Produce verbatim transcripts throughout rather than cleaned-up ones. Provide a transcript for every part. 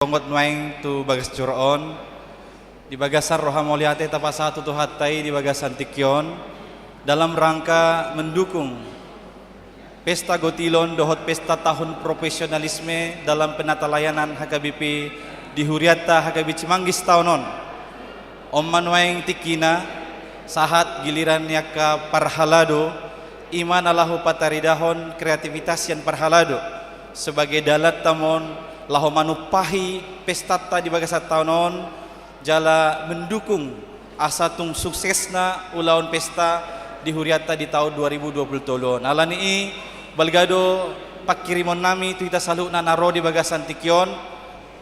Songot nuaeng tu bagas joro on, di bagasan roha mauliate tapasahat tu Tuhanta i di bagasan tingki on, dalam rangka mendukung pesta gotilon dohot pesta tahun profesionalisme dalam penata layanan H K B P di hurianta H K B P Cimanggis taon on. On ma nuaeng tingkina, sahat giliran ni angka parhalado, i ma na laho pataridahon kreativitas sian parhalado, sebagai dalan tamon laho manumpahi pestanta di bagasan taon on, jala mendukung asa tung suksesna ulaon pesta di hurianta di taon dua ribu dua puluh tolu on. Alani i, balga do pangkirimonnami tu hita saluhutna na ro di bagasan tingki on,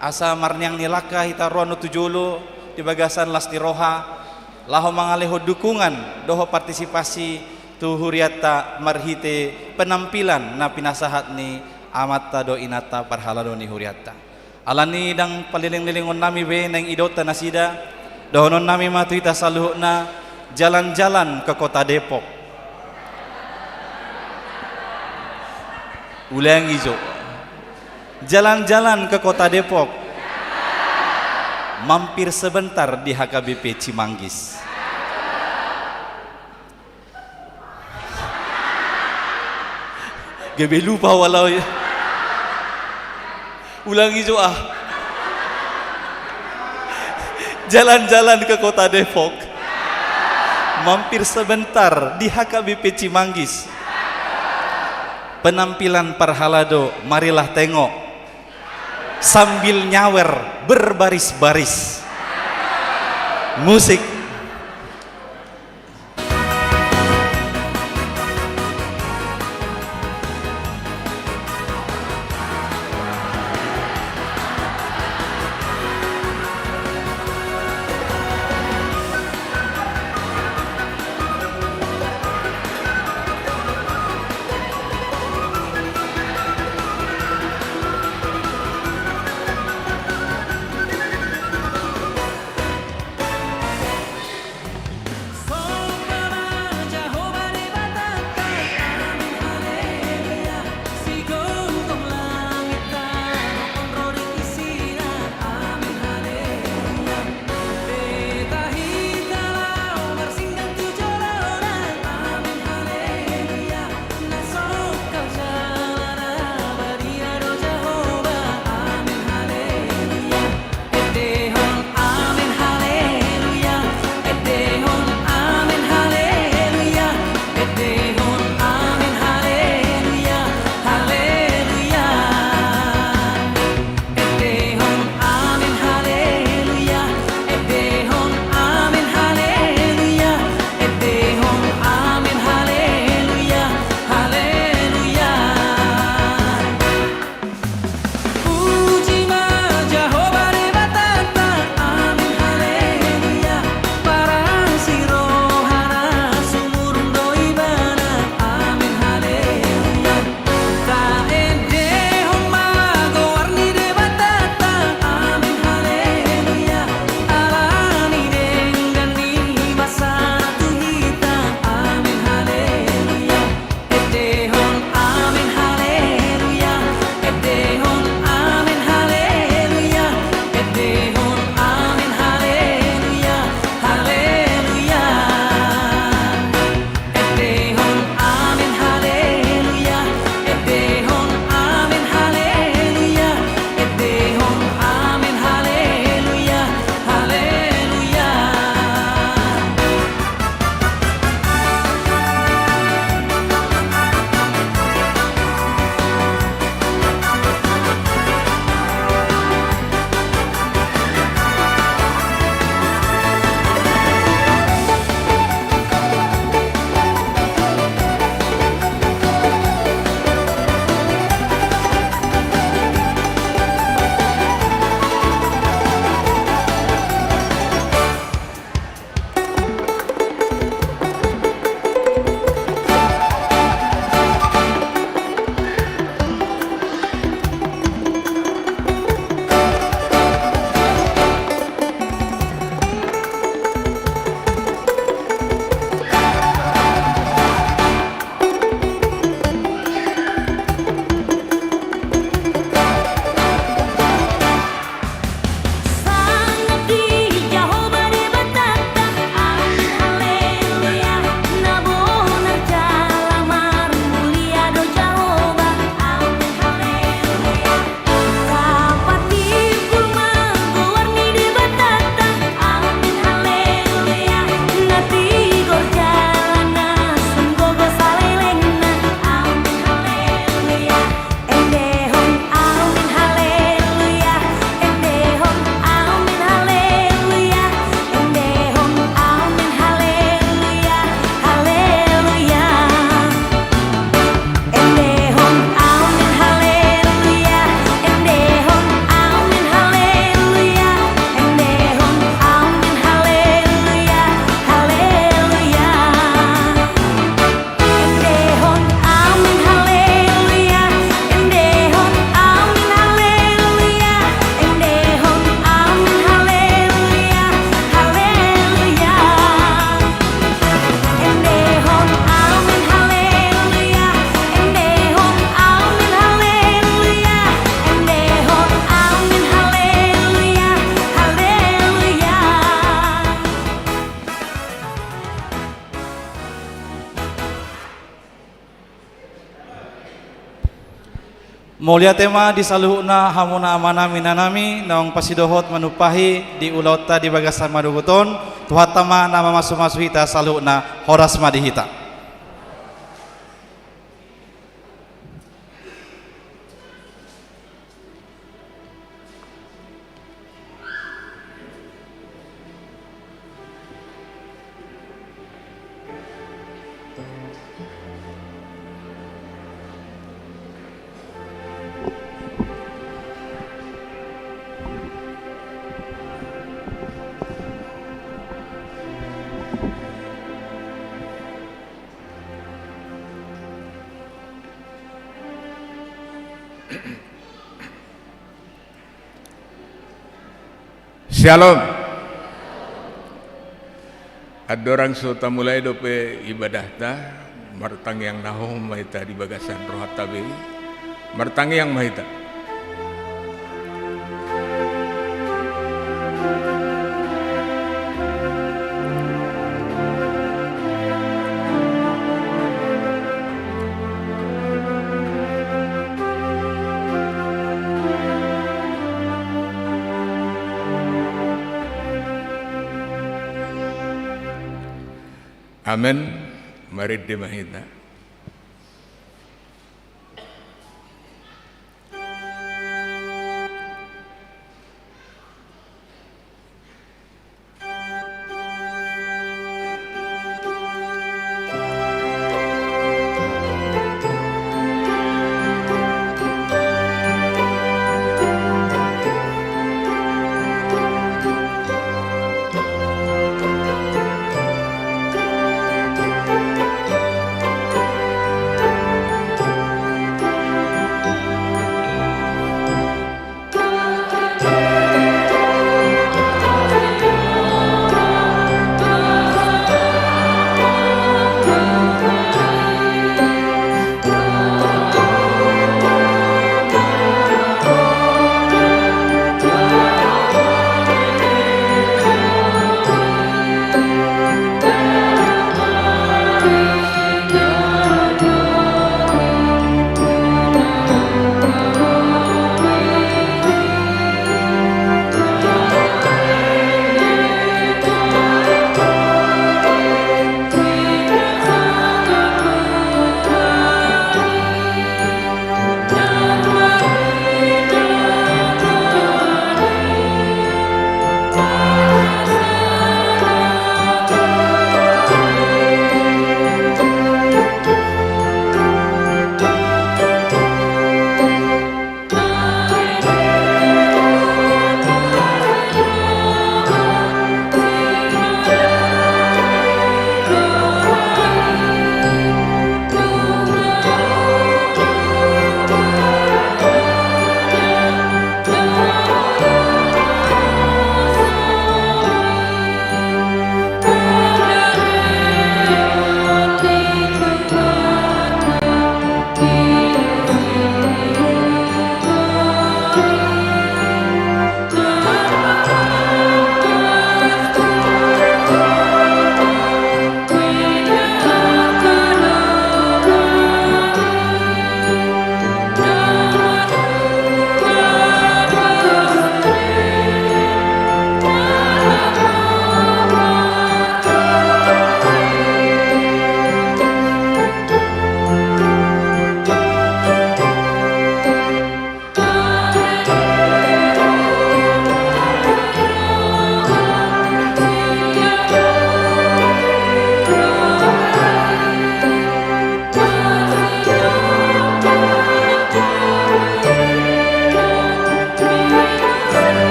asa marneang ni langka hita ro annon tu jolo di bagasan las ni roha, laho mangalehon dukungan dohot partisipasi tu hurianta marhite penampilan na pinasahat ni amanta dohot inanta parhalado ni hurianta. Alani i ndang paleleng-lelengonnami be naeng idaonta nasida, dohononnami ma tu hita saluhutna, jalan-jalan ke kota Depok. Ulangi jo. Jalan-jalan ke kota Depok. Mampir sebentar di H K B P Cimanggis. Gabe lupa wala. Ulangi jo ah. Jalan-jalan ke kota Depok. Mampir sebentar di H K B P Cimanggis. Penampilan parhalado, marilah tengok. Sambil nyawer berbaris-baris. Musik. Mauliate ma di saluhutna hamuna amanami inanami naung pasidohot manumpahi di ulaonta di bagasan manogot on. Tuhanta ma na mamasumasu hita saluhutna. Horas ma di hita. Syalom. Andorang so tamulai dope ibadahta, martangiang na hohom ma hita di bagasan rohanta be. Martangiang ma hita. Amen. Marende ma hita.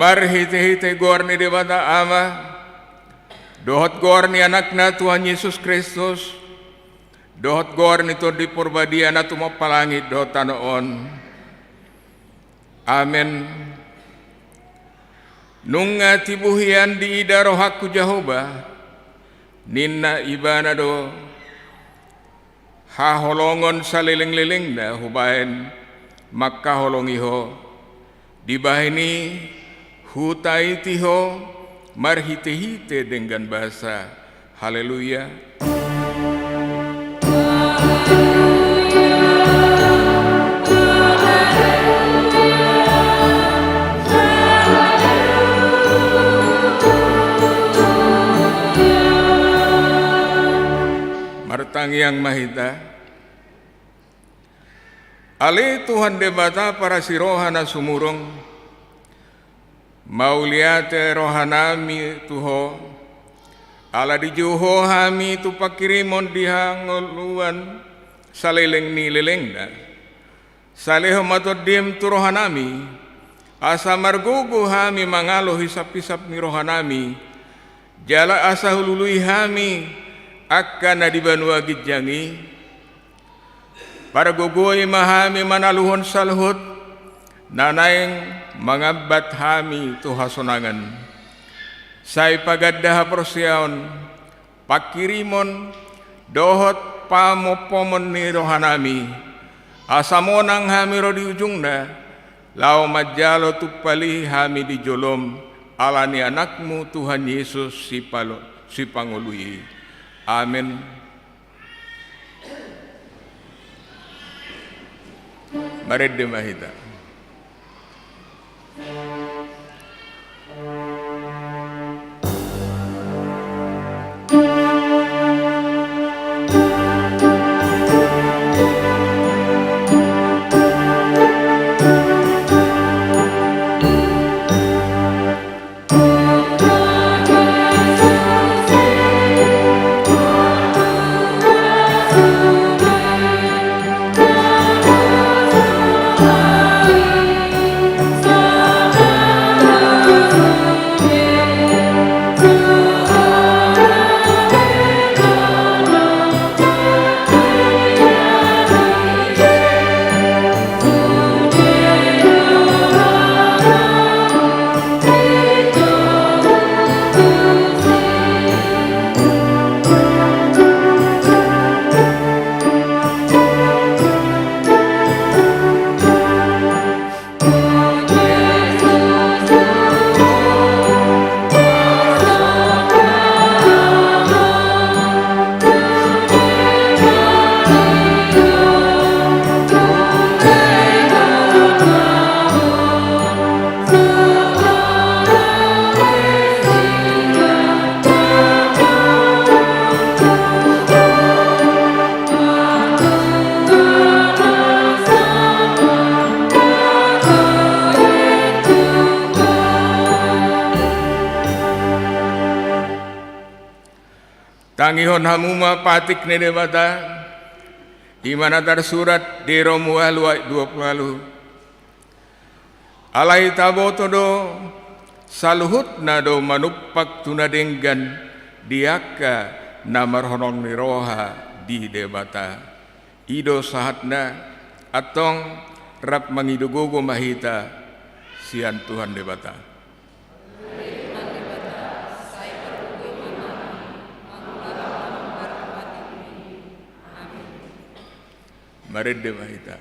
Marhitehite goar ni Debata Ama, dohot goar ni Anakna Tuhan Jesus Kristus, dohot goar ni Tondi Parbadia na tumompa langit dohot tano on. Amen. Nunga tibu hian diida rohangku Jahowa, ninna Ibana do haholongon salelenglelengna hubahen mangkaholongi ho. Dibahen i hutaiti ho marhitehite denggan basa. Haleluya. Martangiang ma hita. Ale Tuhan Debata parasi roha na sumurung, mauliate rohanami tu Ho, ala dijou Ho hami tu pangkirimon di hangoluan saleleng ni lelengna. Salehon ma Tondim tu rohanami, asa margogo hami mangalo hisaphisap ni rohanami, jala asa hulului hami angka na di banua ginjang i. Pargogoi ma hami manaluhon saluhut na naeng mangambat hami tu hasonangan. Sai paganda haporseaon, pangkirimon dohot pamompomon ni rohanami, asa monang hami ro di ujungna, laho manjalo tumpal i hami di jolom, ala ni Anakmu Tuhan Jesus Sipalo-, Sipangolu i. Amen. Marende ma hita. Tangihon hamu ma patik ni Debata, i ma na tarsurat di Rom ualu ayat dua pulu ualu. Alai taboto do, saluhutna do manumpak tu na denggan di angka na marholong ni roha di Debata. I do sahatna, antong rap mangido gogo ma hita sian Tuhan Debata. Marende ma hita.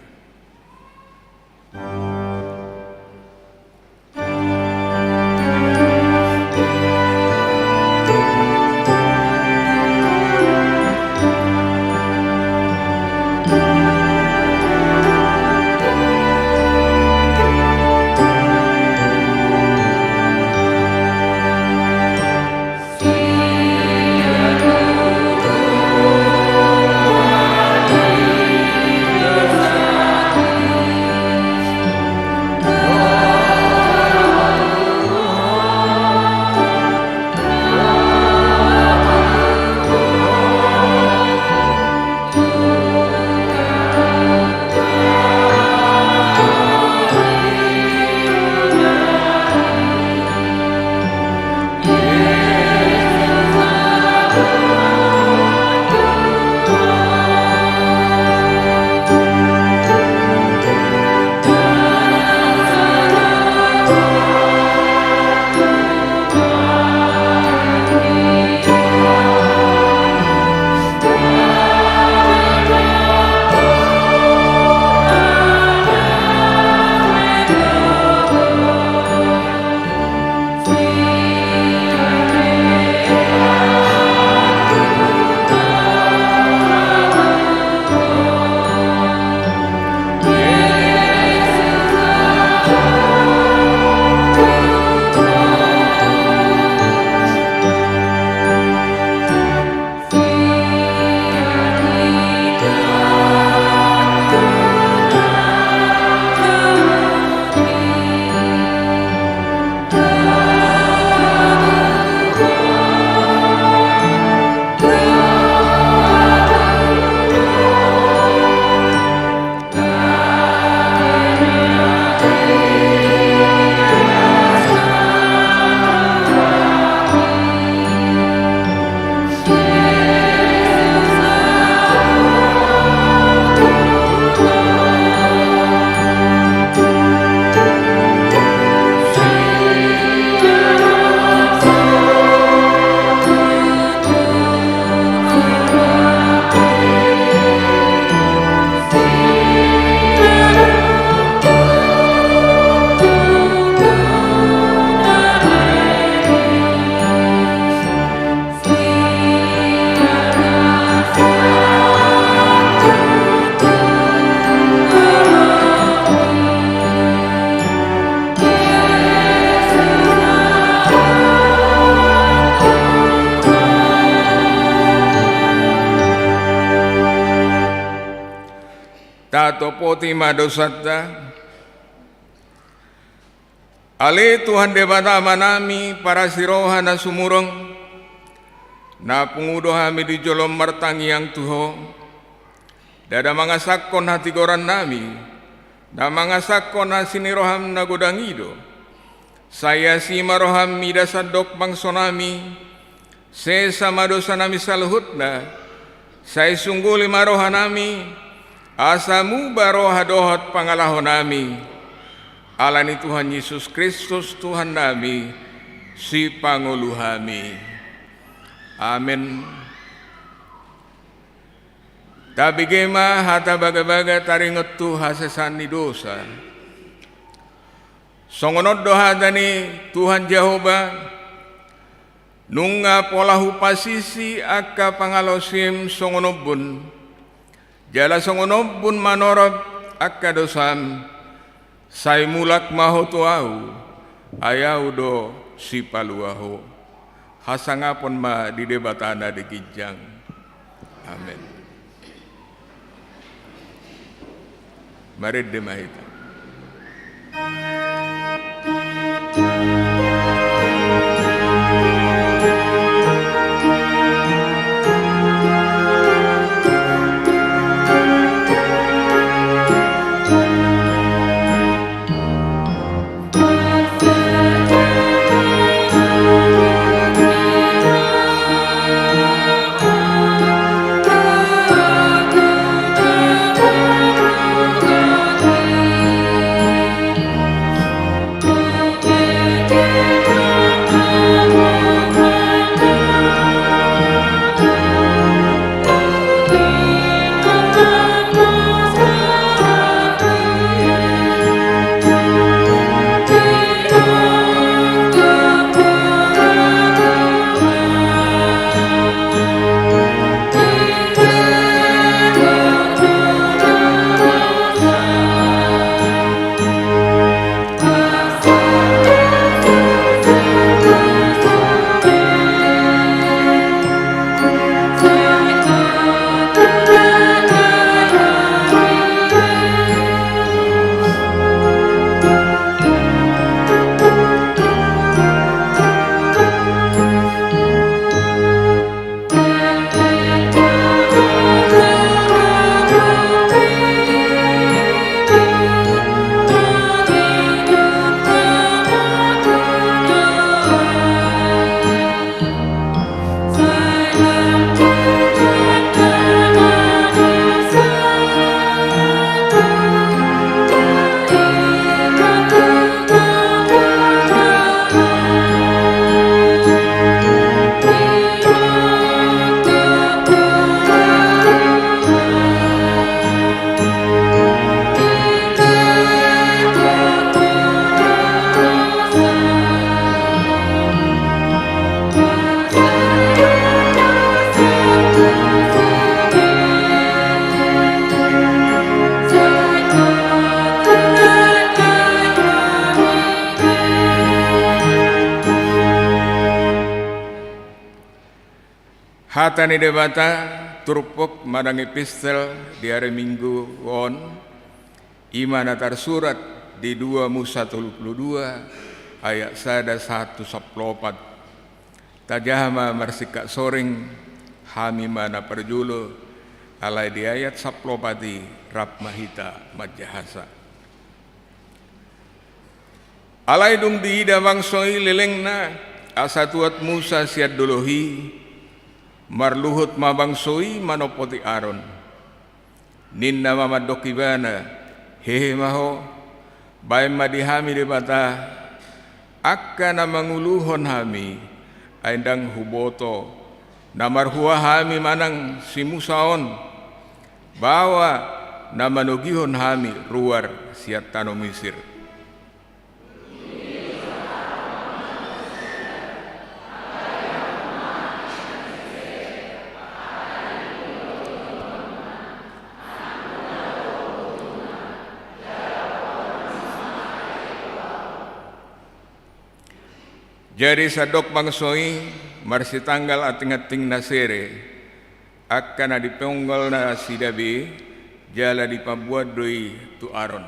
Tatopoti ma dosanta. Ale Tuhan Debata Amanami, parasi roha na sumurung, na pungu do hami di jolom martangiang tu Ho, ndada mangasahon hatigorannami, na mangasahon asi ni roham na godang i do. Sai asi ma roham mida sandok bangsonami, sesa ma dosanami saluhutna, sai sungguli ma rohanami, asa muba roha dohot pangalahonami. Ala ni Tuhan Jesus Kristus Tuhannami, Sipangolu hami. Amen. Tabege ma hata bagabaga taringot tu hasesaan ni dosa. Songon on do hata ni Tuhan Jahowa: Nunga pola hupasisi angka pangalaosim songon ombun, jala songon ombun manorop angka dosam, sai mulak ma ho tu Ahu, ai Ahu do Sipalua ho. Hasangapon ma di Debata na di ginjang. Amen. Marende ma hita. Hata ni Debata turpuk manang epistel di ari Minggu on, i ma na tarsurat di dua Musa tolu pulu dua ayat sada sahat tu sampulu opat. Tajaha ma marsingkat soring, hami ma na parjolo, alai di ayat sampulu opat i rap ma hita manjahasa. Alai dung diida bangso i lelengna asa tuat Musa sian dolok i, marluhut ma bangso i manompoti Aron. Ninna ma mandok ibana: Hehe ma ho, baen ma di hami Debata, angka na manguluhon hami, ai ndang huboto na marhua hami manang si Musa on, baoa na manogihon hami ruar sian tano Misir. Jadi sandok bangso i marsitanggal anting-anting na sere, angka na diponggolna si Dabe, jala dipambuat do i tu Aron.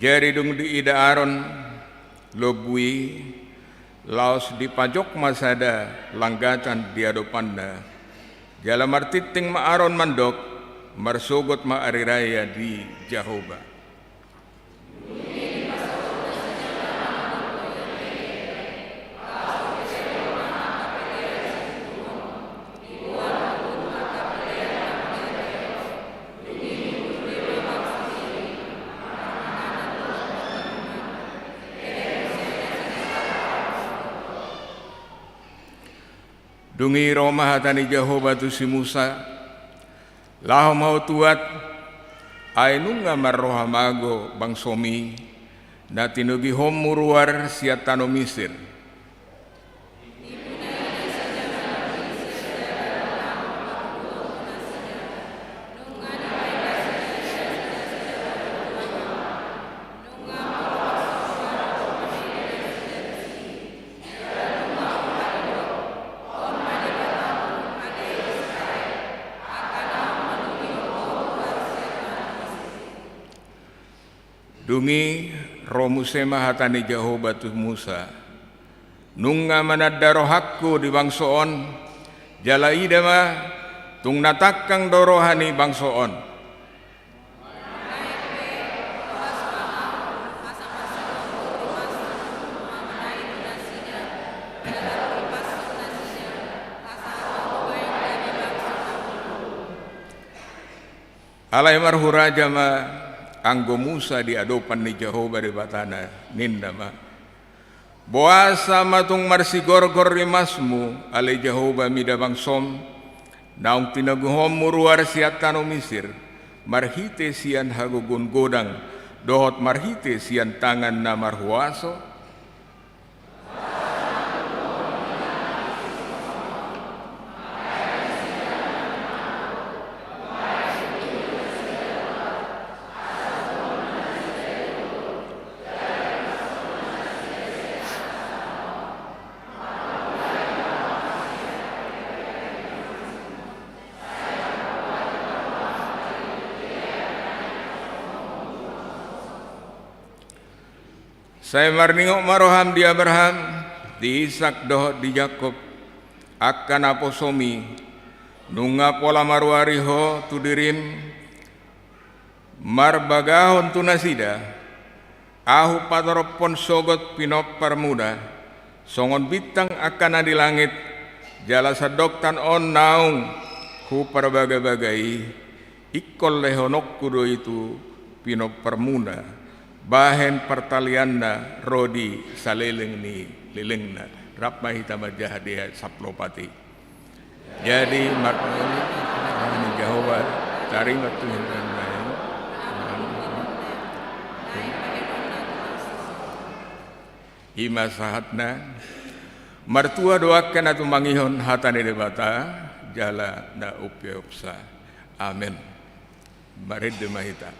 Jadi dung diida Aron lombu i, laos dipajok ma sada langgatan di adopanna. Jala martinting ma Aron mandok, marsogot ma ari raya di Jahowa. Dung i ro ma hata ni Jahowa tu si Musa, laho ma ho tuat, ai nunga marroha mago bangsomi, na tinogihonmu ruar sian tano Misir. Dung i ro muse ma hata ni Jahowa tu Musa, nunga mananda rohangku di bangso on, jala ida ma, tung na tangkang do roha ni bangso on. Alai marhuraja ma anggo Musa di adopan ni Jahowa Debatana, ninna ma: Boasa ma tung marsigorgor rimasmu, ale Jahowa, mida bangsom, naung tinogihonmu ruar sian tano Misir, marhite sian hagogoon godang, dohot marhite sian tangan na marhuaso? Sai marningot ma roham di Abraham, di Isak dohot di Jakob, angka naposomi, nunga pola maruari ho tu dirim, marbagahon tu nasida, Ahu patorophon sogot pinomparmuna, songon bintang angka na di langit, jala sandok tan on naung Huparbagabaga i, ingkon lehononku do i tu pinomparmuna, bahen partalianna ro di saleleng ni lelengna. Rap ma hita manjaha di ayat sampulu opat i. Jadi, martonggo ni Jahowa, tarima Tuhan. I ma sahatna, martua do angka na tumangihon hata ni Debata, jala na umpeopsa. Amen. Marende ma hita.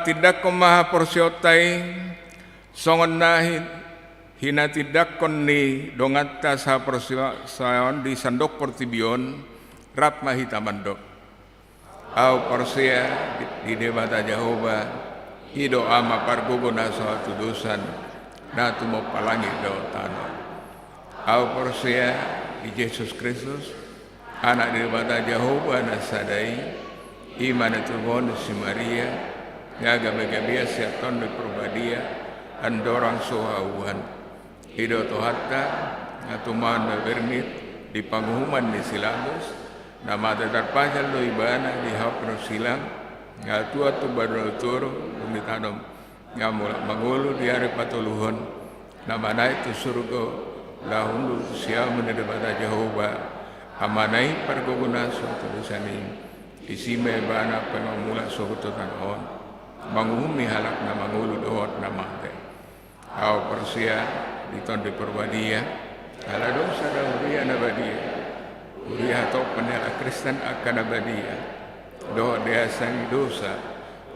Tindanghon ma haporseaonta i, songon na hi-, hinatindanghon ni donganta sahaporseaon di sandok portibi on, rap ma hita mandok. Ahu porsea di, di Debata Jahowa, i do Ama pargogo na so hatudosan, na tumompa langit dohot tano. Ahu porsea di Jesus Kristus, Anak ni Debata Jahowa na sada i, i ma na tinumbohon ni si Maria, na gabegabean sian Tondi Parbadia, andorang so hauan. I do Tuhanta, na tumangihon na bernit di panguhuman ni si Pilatus, na mate tarpajal do ibana di hau parsilang, na tuat tu banua ni toru, dung ditadom, na mulak mangolu di ari patoluhon, na manaek tu surgo, laho hundul tu siamun ni Debata Jahowa, Amana i pargogo na so hatudosan i, disi ma ibana pe mamulak sogot tu tano on, manguhumi halak na mangolu dohot na mate. Ahu porsea di Tondi Parbadia, ala adong sada huria na badia, huria hatop ni halak Kristen angka na badia, dohot di hasesaan ni dosa,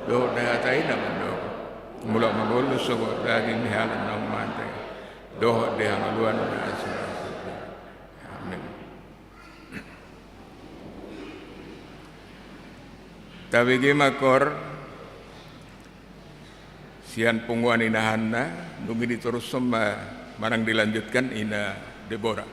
dohot di hata i na mandok, mulak mangolu sogot daging ni halak na mate, dohot di hangoluan na asing. Amin. Tabege ma kor sian punguan inahanna, dung i ditorushon ma manang dilanjutkan ina Debora.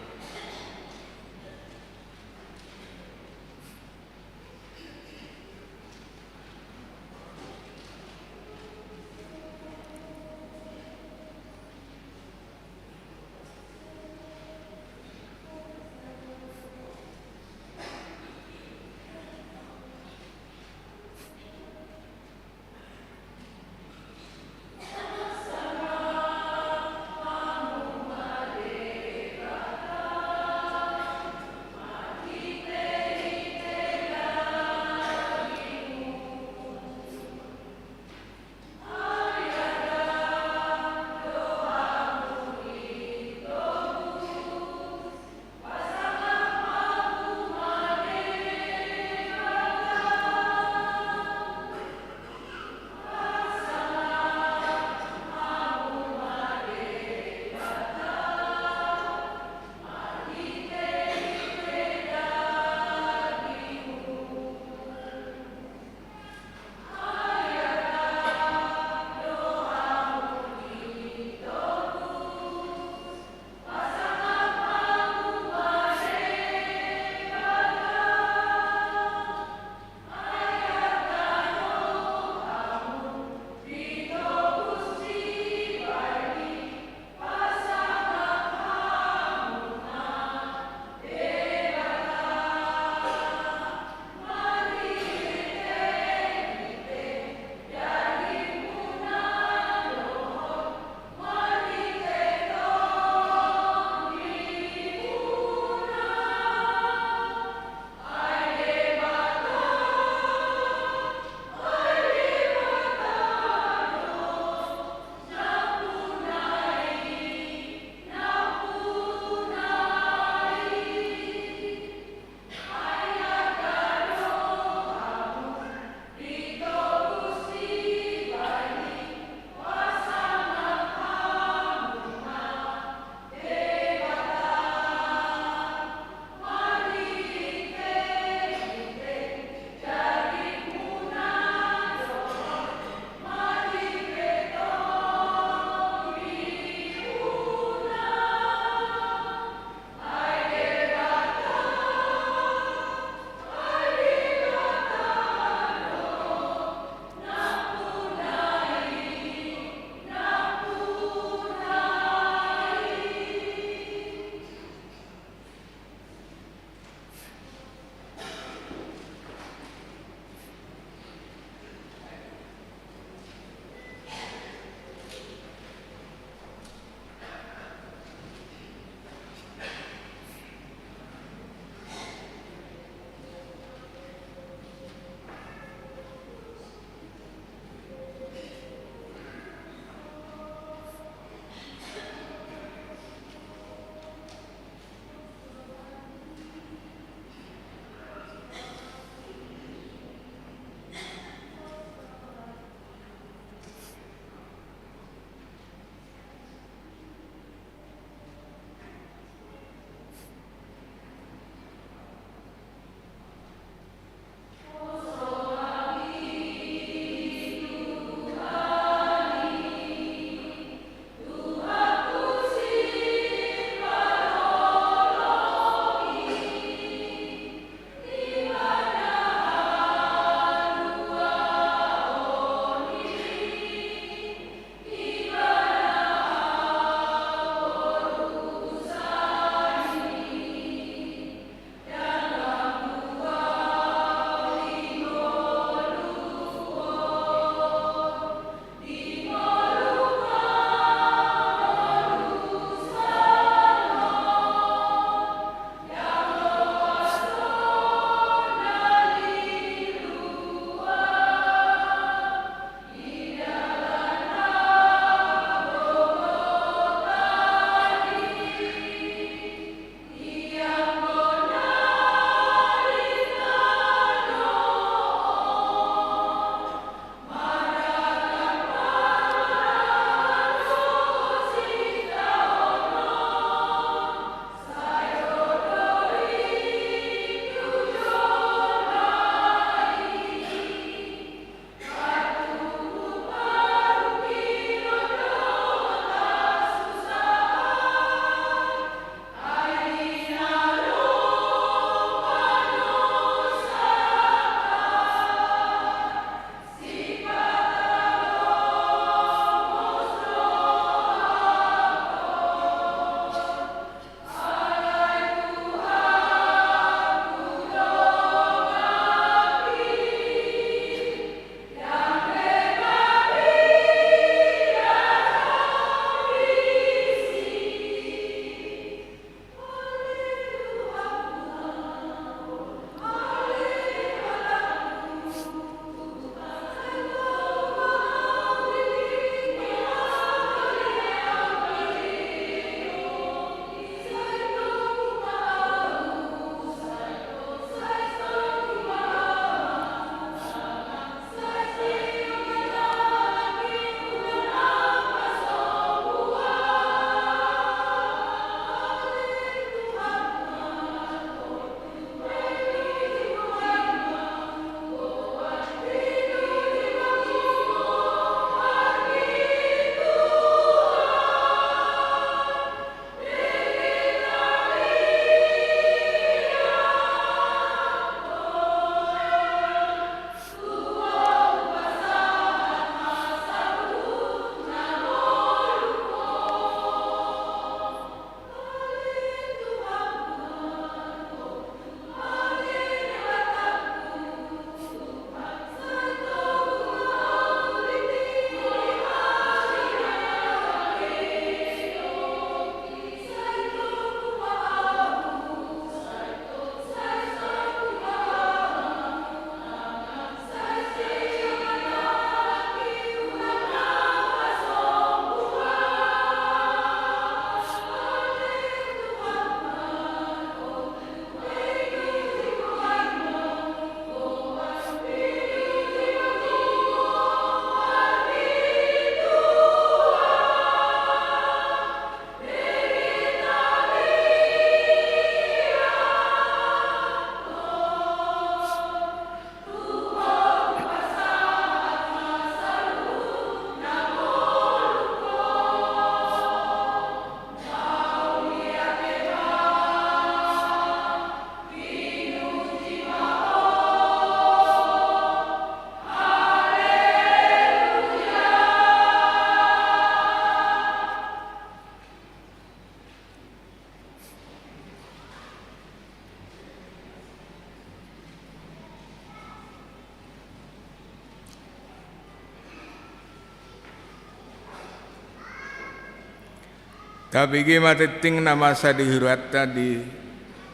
Tabege ma tingting na masa di hurianta di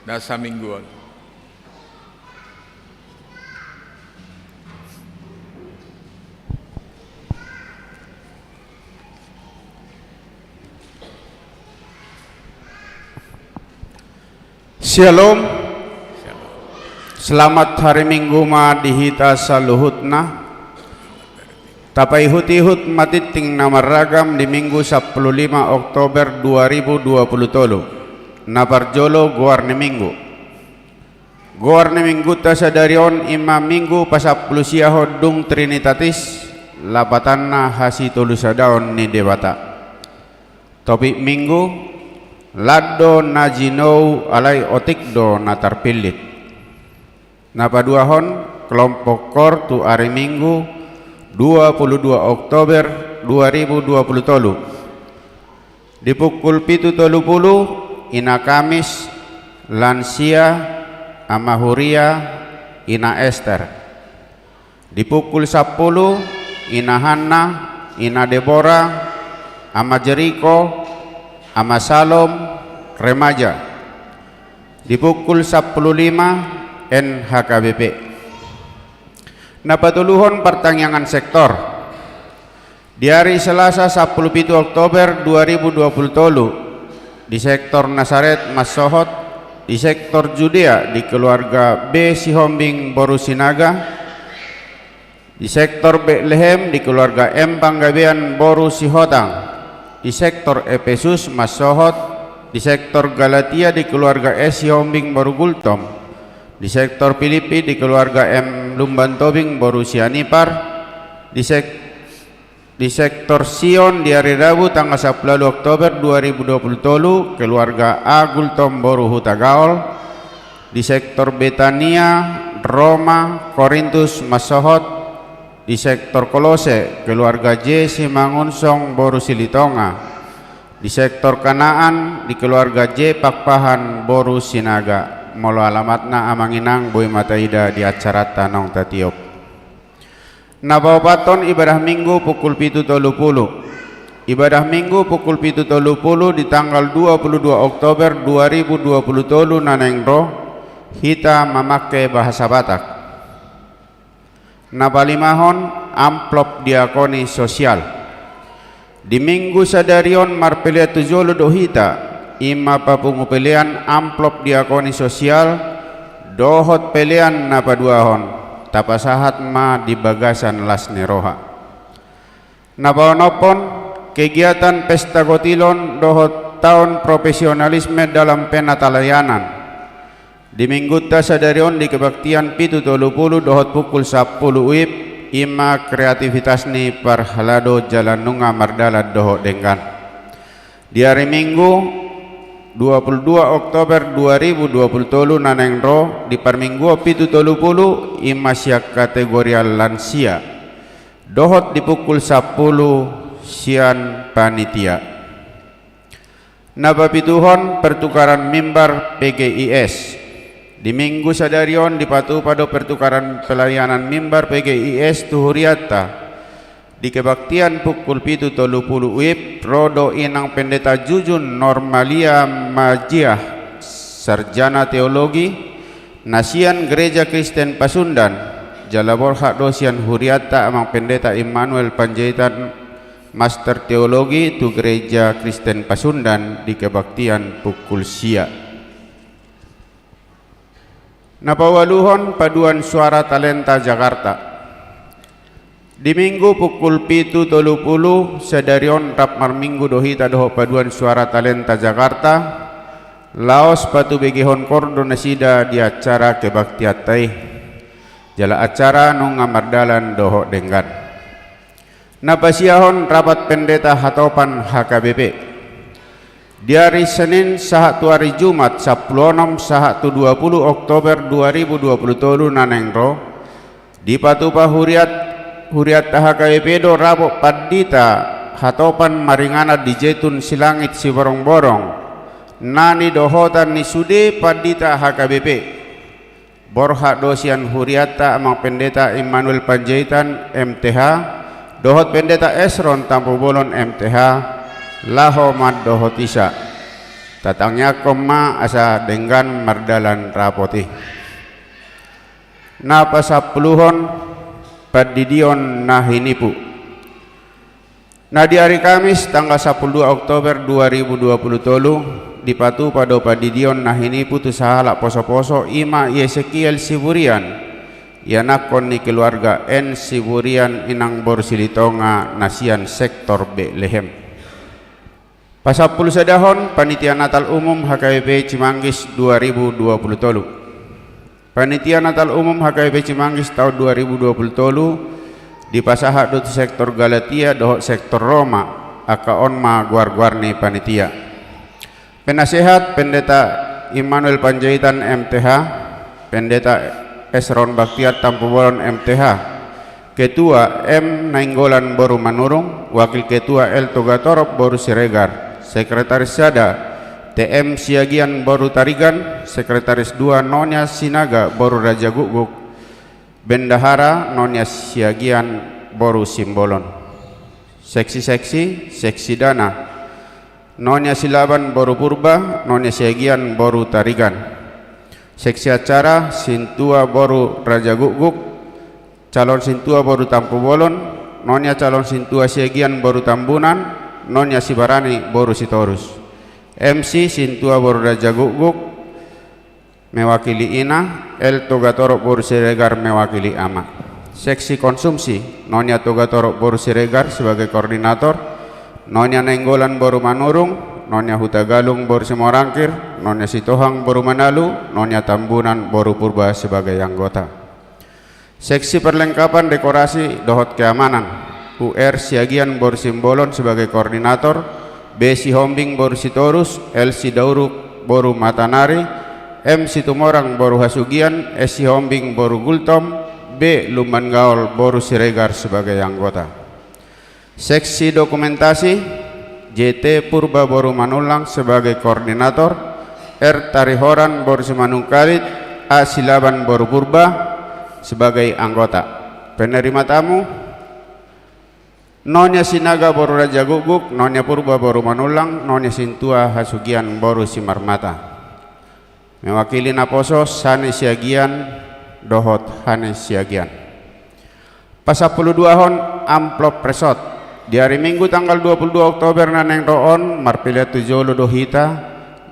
na saminggu on. Shalom. Selamat hari Minggu ma di hita saluhutna. Tapaihut-ihut ma tingting na marragam di Minggu sampulu lima Oktober dua ribu dua pulu tolu. Na parjolo, goar ni Minggu. Goar ni Minggunta sadari on i ma Minggu pasampulu siahon dung Trinitatis, lapatanna hasitolusadaon ni Debata. Topik Minggu: Lan do na jinou, alai otik do na tarpillit. Na paduahon, kelompok koor tu ari Minggu dua pulu dua Oktober dua ribu dua pulu tolu. Di pukul pitu tolu pulu, Ina Kamis, lansia, Ama Huria, Ina Ester. Di pukul sampulu, Ina Hanna, Ina Debora, Ama Jeriko, Ama Salom, remaja. Di pukul sampulu lima, N H K B P. Na patoluhon, partangiangan sektor. Di ari Selasa sampulu pitu Oktober dua ribu dua pulu tolu, di sektor Nasaret mansohot, di sektor Judea di keluarga B Sihombing boru Sinaga, di sektor Betlehem di keluarga M Panggabean boru Sihotang, di sektor Epesus mansohot, di sektor Galatia di keluarga S Sihombing boru Gultom, di sektor Pilippi di keluarga M Lumban Tobing boru Sianipar, di sek-, di sektor Sion di ari Rabu tanggal sampulu ualu Oktober dua ribu dua pulu tolu, keluarga A Gultom boru Hutagaol, di sektor Betania, Roma, Korintus mansohot, di sektor Kolose, keluarga J Simangunsong boru Silitonga, di sektor Kanaan, di keluarga J Pakpahan boru Sinaga. Molo alamatna, Amang Inang, boi ma taida di acaranta naung tatiop. Na paopathon, ibadah Minggu pukul pitu tolu pulu. Ibadah Minggu pukul pitu tolu pulu di tanggal dua pulu dua Oktober dua ribu dua pulu tolu na naeng ro, hita mamangke bahasa Batak. Na palimahon, amplop diakoni sosial. Di Minggu sadari on marpelean tu jolo do hita, i ma papungu pelean amplop diakoni sosial dohot pelean na paduahon, tapasahat ma di bagasan las ni roha. Na paonomhon, kegiatan pesta gotilon dohot taon profesionalisme dalam penatalayanan. Di Minggunta sadari on di kebaktian pitu tolu pulu dohot pukul sampulu uip, i ma kreativitas ni parhalado jala nunga mardalan dohot denggan. Di ari Minggu dua pulu dua Oktober dua ribu dua pulu tolu na naeng ro, di parmingguon pitu tolu pulu, i ma sian kategorial lansia. Dohot di pukul sampulu sian panitia. Na papituhon, pertukaran mimbar P G I S. Di Minggu sadari on dipatupa do pertukaran pelayanan mimbar P G I S tu hurianta. Di kebaktian pukul pitu tolu pulu uip, ro do Inang Pendeta Jujun Normalia Majiah, sarjana teologi, na sian Gereja Kristen Pasundan, jala borhat do sian hurianta Amang Pendeta Immanuel Panjaitan, master teologi tu Gereja Kristen Pasundan, di kebaktian pukul sia. Na paualuhon, paduan suara talenta Jakarta. Di Minggu pukul pitu tolu pulu sadari on, rap marminggu do hita dohot paduan suara talenta Jakarta. Laos patubegehon koor do nasida di acara kebaktianta i. Jala acara nunga mardalan dohot denggan. Na pasiahon, rapat pendeta hatopan H K B P. Di ari Senin sahat tu ari Jumat, sampulu onom sahat tu dua pulu Oktober dua ribu dua pulu tolu na naeng ro, dipatupa huriat, hurianta H K B P do rapat pandita hatopan maringanan di Jetun Silangit Siborongborong, na nidohotan ni sude pandita H K B P. Borhat do sian hurianta Amang Pendeta Immanuel Panjaitan, M T H, dohot Pendeta Esron Tampubolon, M T H, laho mandohoti sa. Tatangiangkon ma asa denggan mardalan rapot i. Na pasampuluhon, pandidion na hinipu. Na di ari Kamis tanggal sampulu dua Oktober dua ribu dua pulu tolu, dipatupa do pandidion na hinipu tu sahalak posoposo, i ma Ezekiel Siburian, ianakhon ni keluarga N Siburian, inang boru Silitonga, na sian sektor Betlehem. Pasampulu sadahon, panitia Natal umum H K B P Cimanggis dua ribu dua pulu tolu. Panitia Natal umum H K B P Cimanggis taon dua ribu dua pulu tolu dipasahat do tu sektor Galatia dohot sektor Roma. Angka on ma goar-goar ni panitia. Penasehat, Pendeta Immanuel Panjaitan M T H, Pendeta Esron Baktiar Tampubolon M T H, Ketua M Nainggolan boru Manurung, Wakil Ketua L Togatorop boru Siregar, Sekretaris sada T M Siagian boru Tarigan, Sekretaris dua Nonya Sinaga boru Rajagukguk, Bendahara Nonya Siagian boru Simbolon. Seksi-seksi, seksi dana, Nonya Silaban boru Purba, Nonya Siagian boru Tarigan. Seksi acara, sintua boru Rajagukguk, calon sintua boru Tampubolon, Nonya calon sintua Siagian boru Tambunan, Nonya Sibarani boru Sitorus. M C, sintua boru Rajagukguk mewakili ina, L Togatorop boru Siregar mewakili ama. Seksi konsumsi, Nonya Togatorop boru Siregar sebagai koordinator, Nonya Nainggolan boru Manurung, Nonya Hutagalung boru Simorangkir, Nonya Sitohang boru Manalu, Nonya Tambunan boru Purba sebagai anggota. Seksi perlengkapan dekorasi dohot keamanan, U R Siagian boru Simbolon sebagai koordinator, B Sihombing boru Sitorus, L Sidauruk boru Matanari, M Situmorang boru Hasugian, S Sihombing boru Gultom, B Lumban Gaol boru Siregar sebagai anggota. Seksi dokumentasi, J T Purba boru Manullang sebagai koordinator, R Tarihoran boru Simanungkalit, A Silaban boru Purba sebagai anggota. Penerima tamu, Nonya Sinaga boru Rajagukguk, Nonya Purba boru Manullang, Nonya Sintua Hasugian boru Simarmata. Mewakili naposo, Sani Siagian dohot Hani Siagian. Pasampulu duahon, amplop resort. Di ari Minggu tanggal dua pulu dua Oktober na naeng ro on, marpelean tu jolo do hita,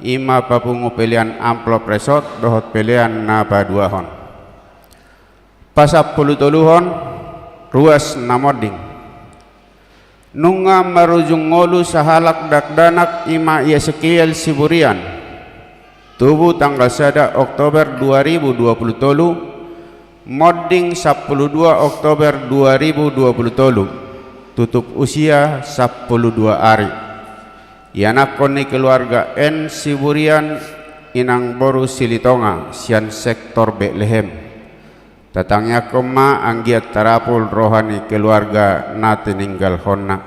i ma papungu pelean amplop resort dohot pelean na paduahon. Pasampulu toluhon, ruas na monding. Nunga marujung ngolu sahalak dakdanak, i ma Ezekiel Siburian, tubu tanggal sada Oktober dua ribu dua pulu tolu, monding sampulu dua Oktober dua ribu dua pulu tolu, tutup usia sampulu dua ari. Ianakhon ni keluarga N Siburian, inang boru Silitonga, sian sektor Betlehem. Tatangiangkon ma anggiat tarapul roha ni keluarga na tininggalhonna.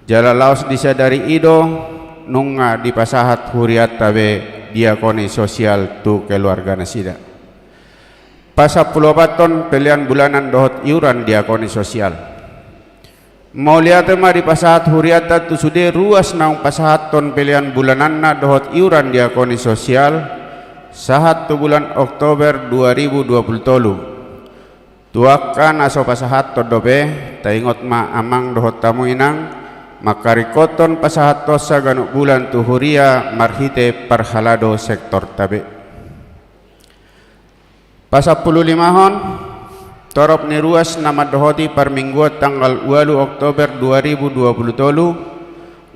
Jala laos disadari i do, nunga dipasahat hurianta be diakoni sosial tu keluarga nasida. Pasampulu opathon, pelean bulanan dohot iuran diakoni sosial. Mauliate ma dipasahat hurianta tu sude ruas naung pasahathon pelean bulananna dohot iuran diakoni sosial, sahat tu bulan Oktober dua ribu dua pulu tolu. Tu angka na so pasahathon dope, taingot ma amang dohot hamu inang, mangkaringkothon pasahathonsa ganup bulan tu huria marhite parhalado sektorta be. Pasampulu limahon, torop ni ruas na mandohoti parmingguan tanggal ualu Oktober dua ribu dua pulu tolu,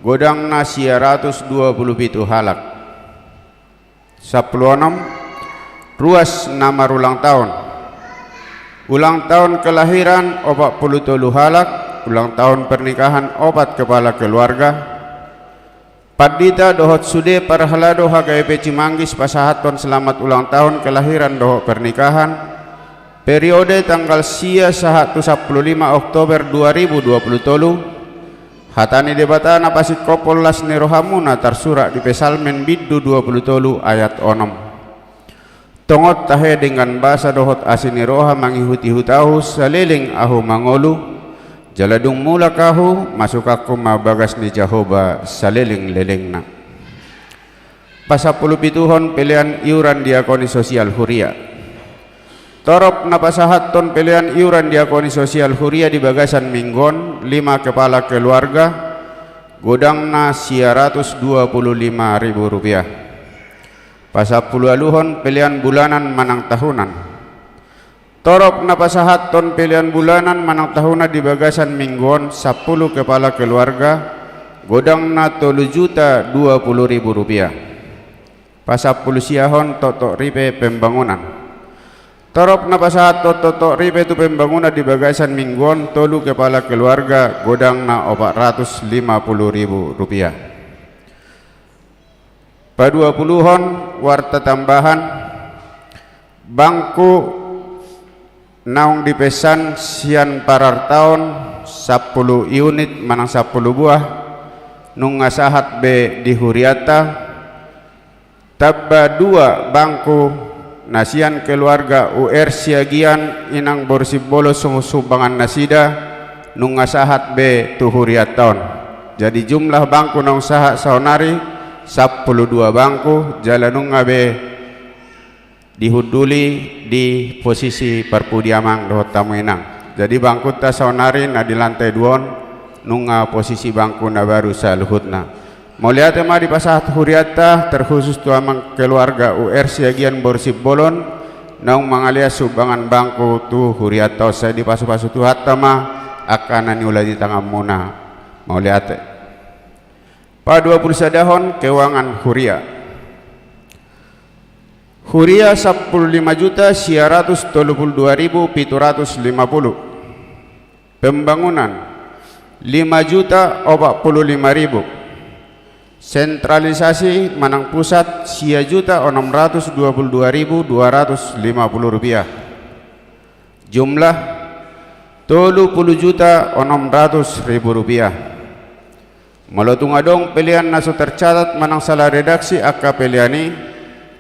godangna sia ratus dua pulu pitu halak. Sampulu onom, ruas na marulang taon. Ulang tahun kelahiran opat pulu tolu halak, ulang tahun pernikahan opat kepala keluarga. Pandita dohot sude parhalado H K B P Cimanggis pasahathon selamat ulang tahun kelahiran dohot pernikahan, periode tanggal sia sahat tu sampulu lima Oktober dua ribu dua pulu tolu. Hata ni Debata na pasingkophon las ni rohamuna tarsurat di Psalmen bindu dua pulu tolu ayat onom. Tongon tahe denggan basa dohot asi ni roha mangihut-ihut ahu saleleng ahu mangolu, Jala dung mulak ahu, masukanku ma bagas ni Jahowa salelenglelengna. Pasampulupituhon pelean iuran diakoni sosial huria. Torop na pasahathon pelean iuran diakoni sosial huria di bagasan minggu on, lima kepala keluarga, godangna sia ratus dua puluh lima ribu rupiah. Pasampuluualuhon pelean bulanan manang tahunan. Torop na pasahathon pelean bulanan manang tahunan di bagasan minggu on, sampulu kepala keluarga, godangna tolu juta dua puluh ribu rupiah. Pasampulusiahon toktok ripe pembangunan. Torop na pasahathon toktok ripe tu pembangunan di bagasan minggu on, tolu kepala keluarga, godangna opat ratus lima puluh ribu rupiah. Paduapuluhon warta tambahan, bangku naung dipesan sian Pararta on, sampulu unit manang sampulu buah, nunga sahat be di hurianta. Tamba dua bangku na sian keluarga U R Siagian Inang Boru Simbolon songon sumbangan nasida, nunga sahat be tu hurianta on. Jadi jumlah bangku naung sahat saonari sampulu dua bangku, jala nunga be dihunduli di posisi parpudi amang dohot hamu inang. Jadi bangkunta saonari na di lantai dua on, nunga posisi bangku na baru saluhutna. Mauliate ma dipasahat hurianta, terkhusus tu amang keluarga U R Siagian Boru Simbolon, naung mangalean sumbangan bangku tu hurianta on. Sai dipasupasu Tuhanta ma angka na niula di tanganmuna. Mauliate. Paduapulusadahon keuangan huria. Huria sampulu lima juta sia ratus tolu pulu dua ribu pitu ratus lima pulu. Pembangunan lima juta opat pulu lima ribu. Sentralisasi manang pusat sia juta onom ratus dua pulu dua ribu dua ratus lima pulu rupiah. Jumlah tolu pulu juta onom ratus ribu rupiah. Molo tung adong pelean na so tercatat manang salah redaksi angka pelean i,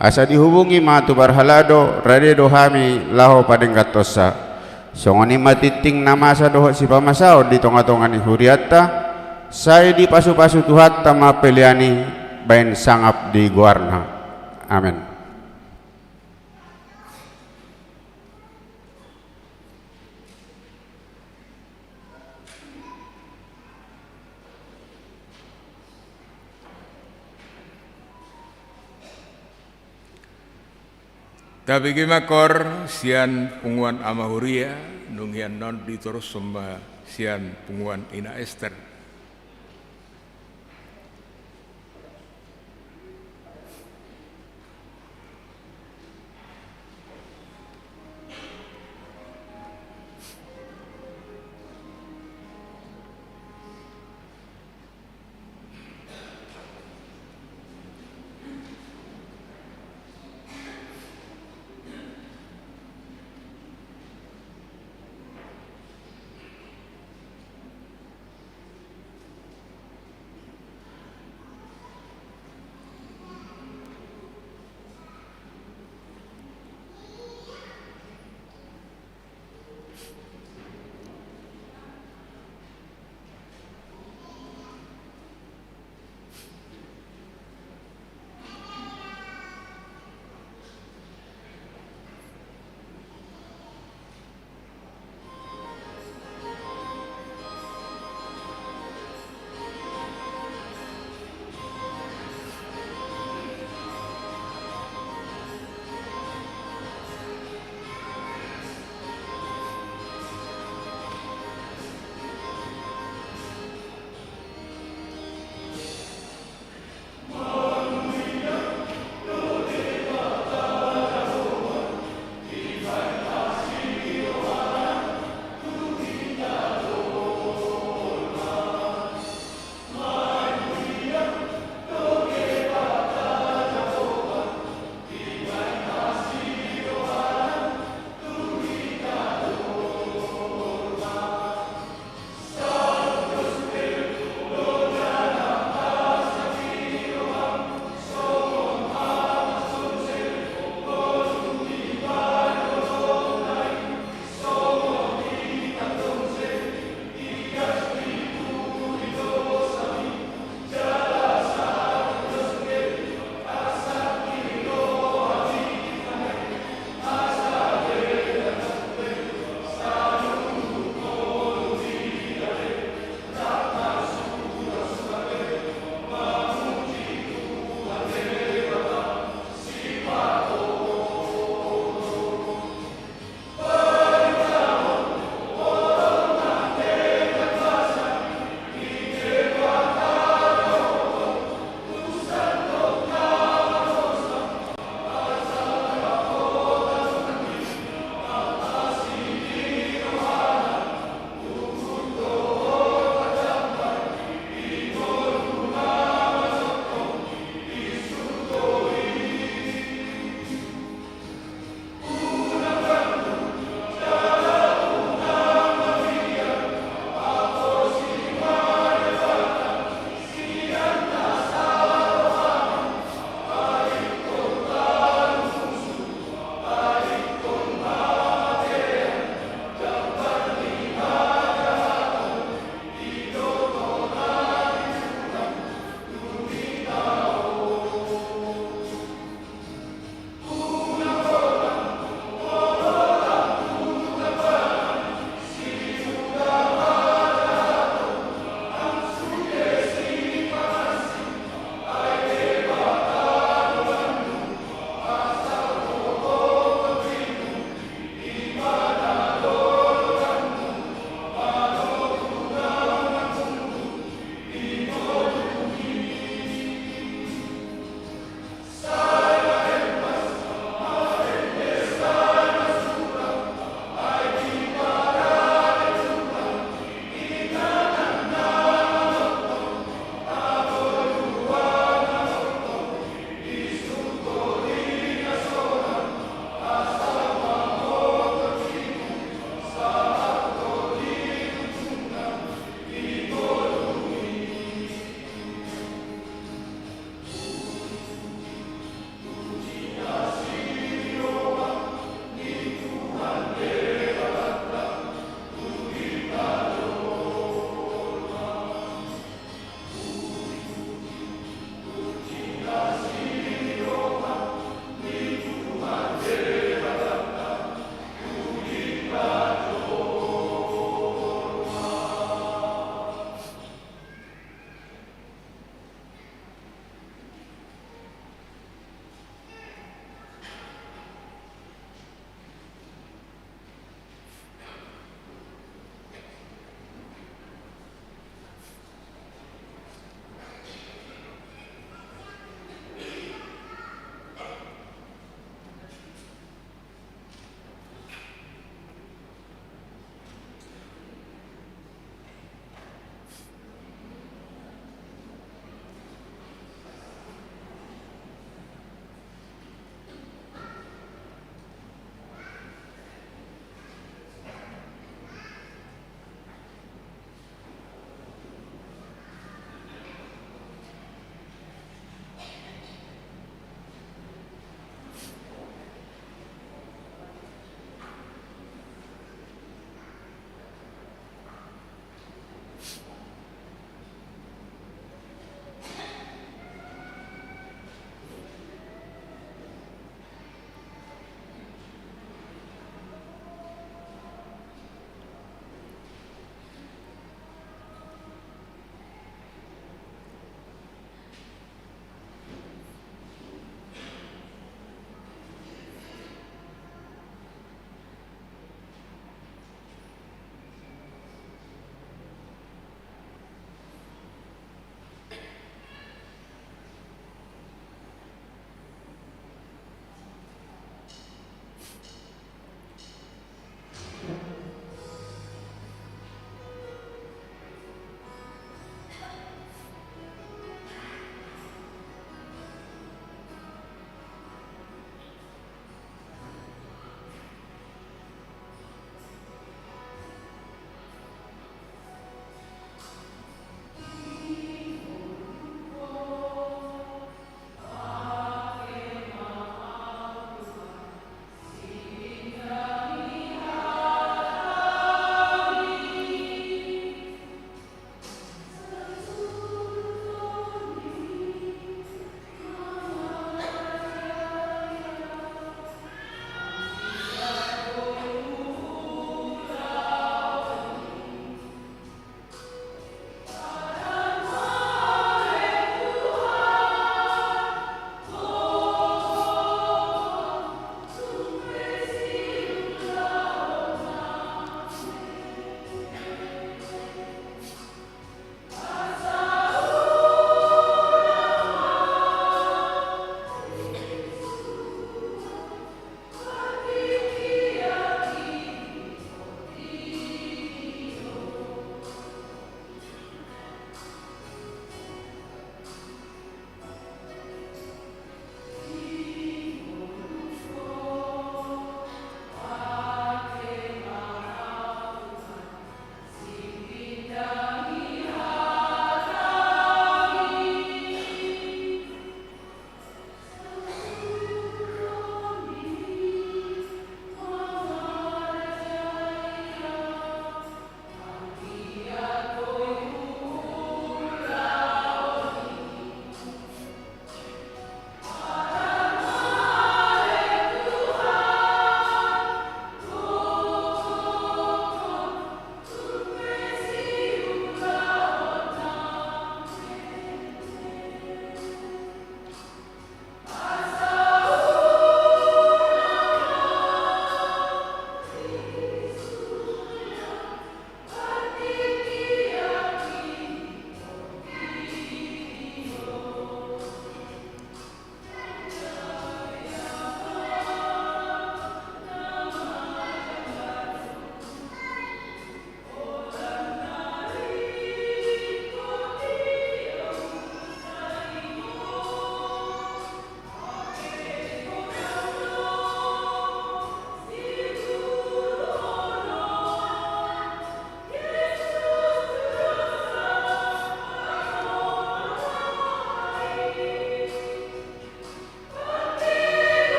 asa dihubungi ma tu parhalado, rade do hami laho padengganhonsa. Songon i ma tingting na masa dohot sipamasaon di tongatonga ni hurianta, sai dipasupasu Tuhanta ma pelean i baen sangap di goarna. Amen. Tabege ma kor sian punguan ama huria, nunga annon ditorushon ma sian punguan ina Ester.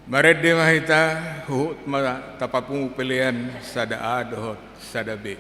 Marende ma hita, huhut ma tapapungu pelean sada A dohot sada B.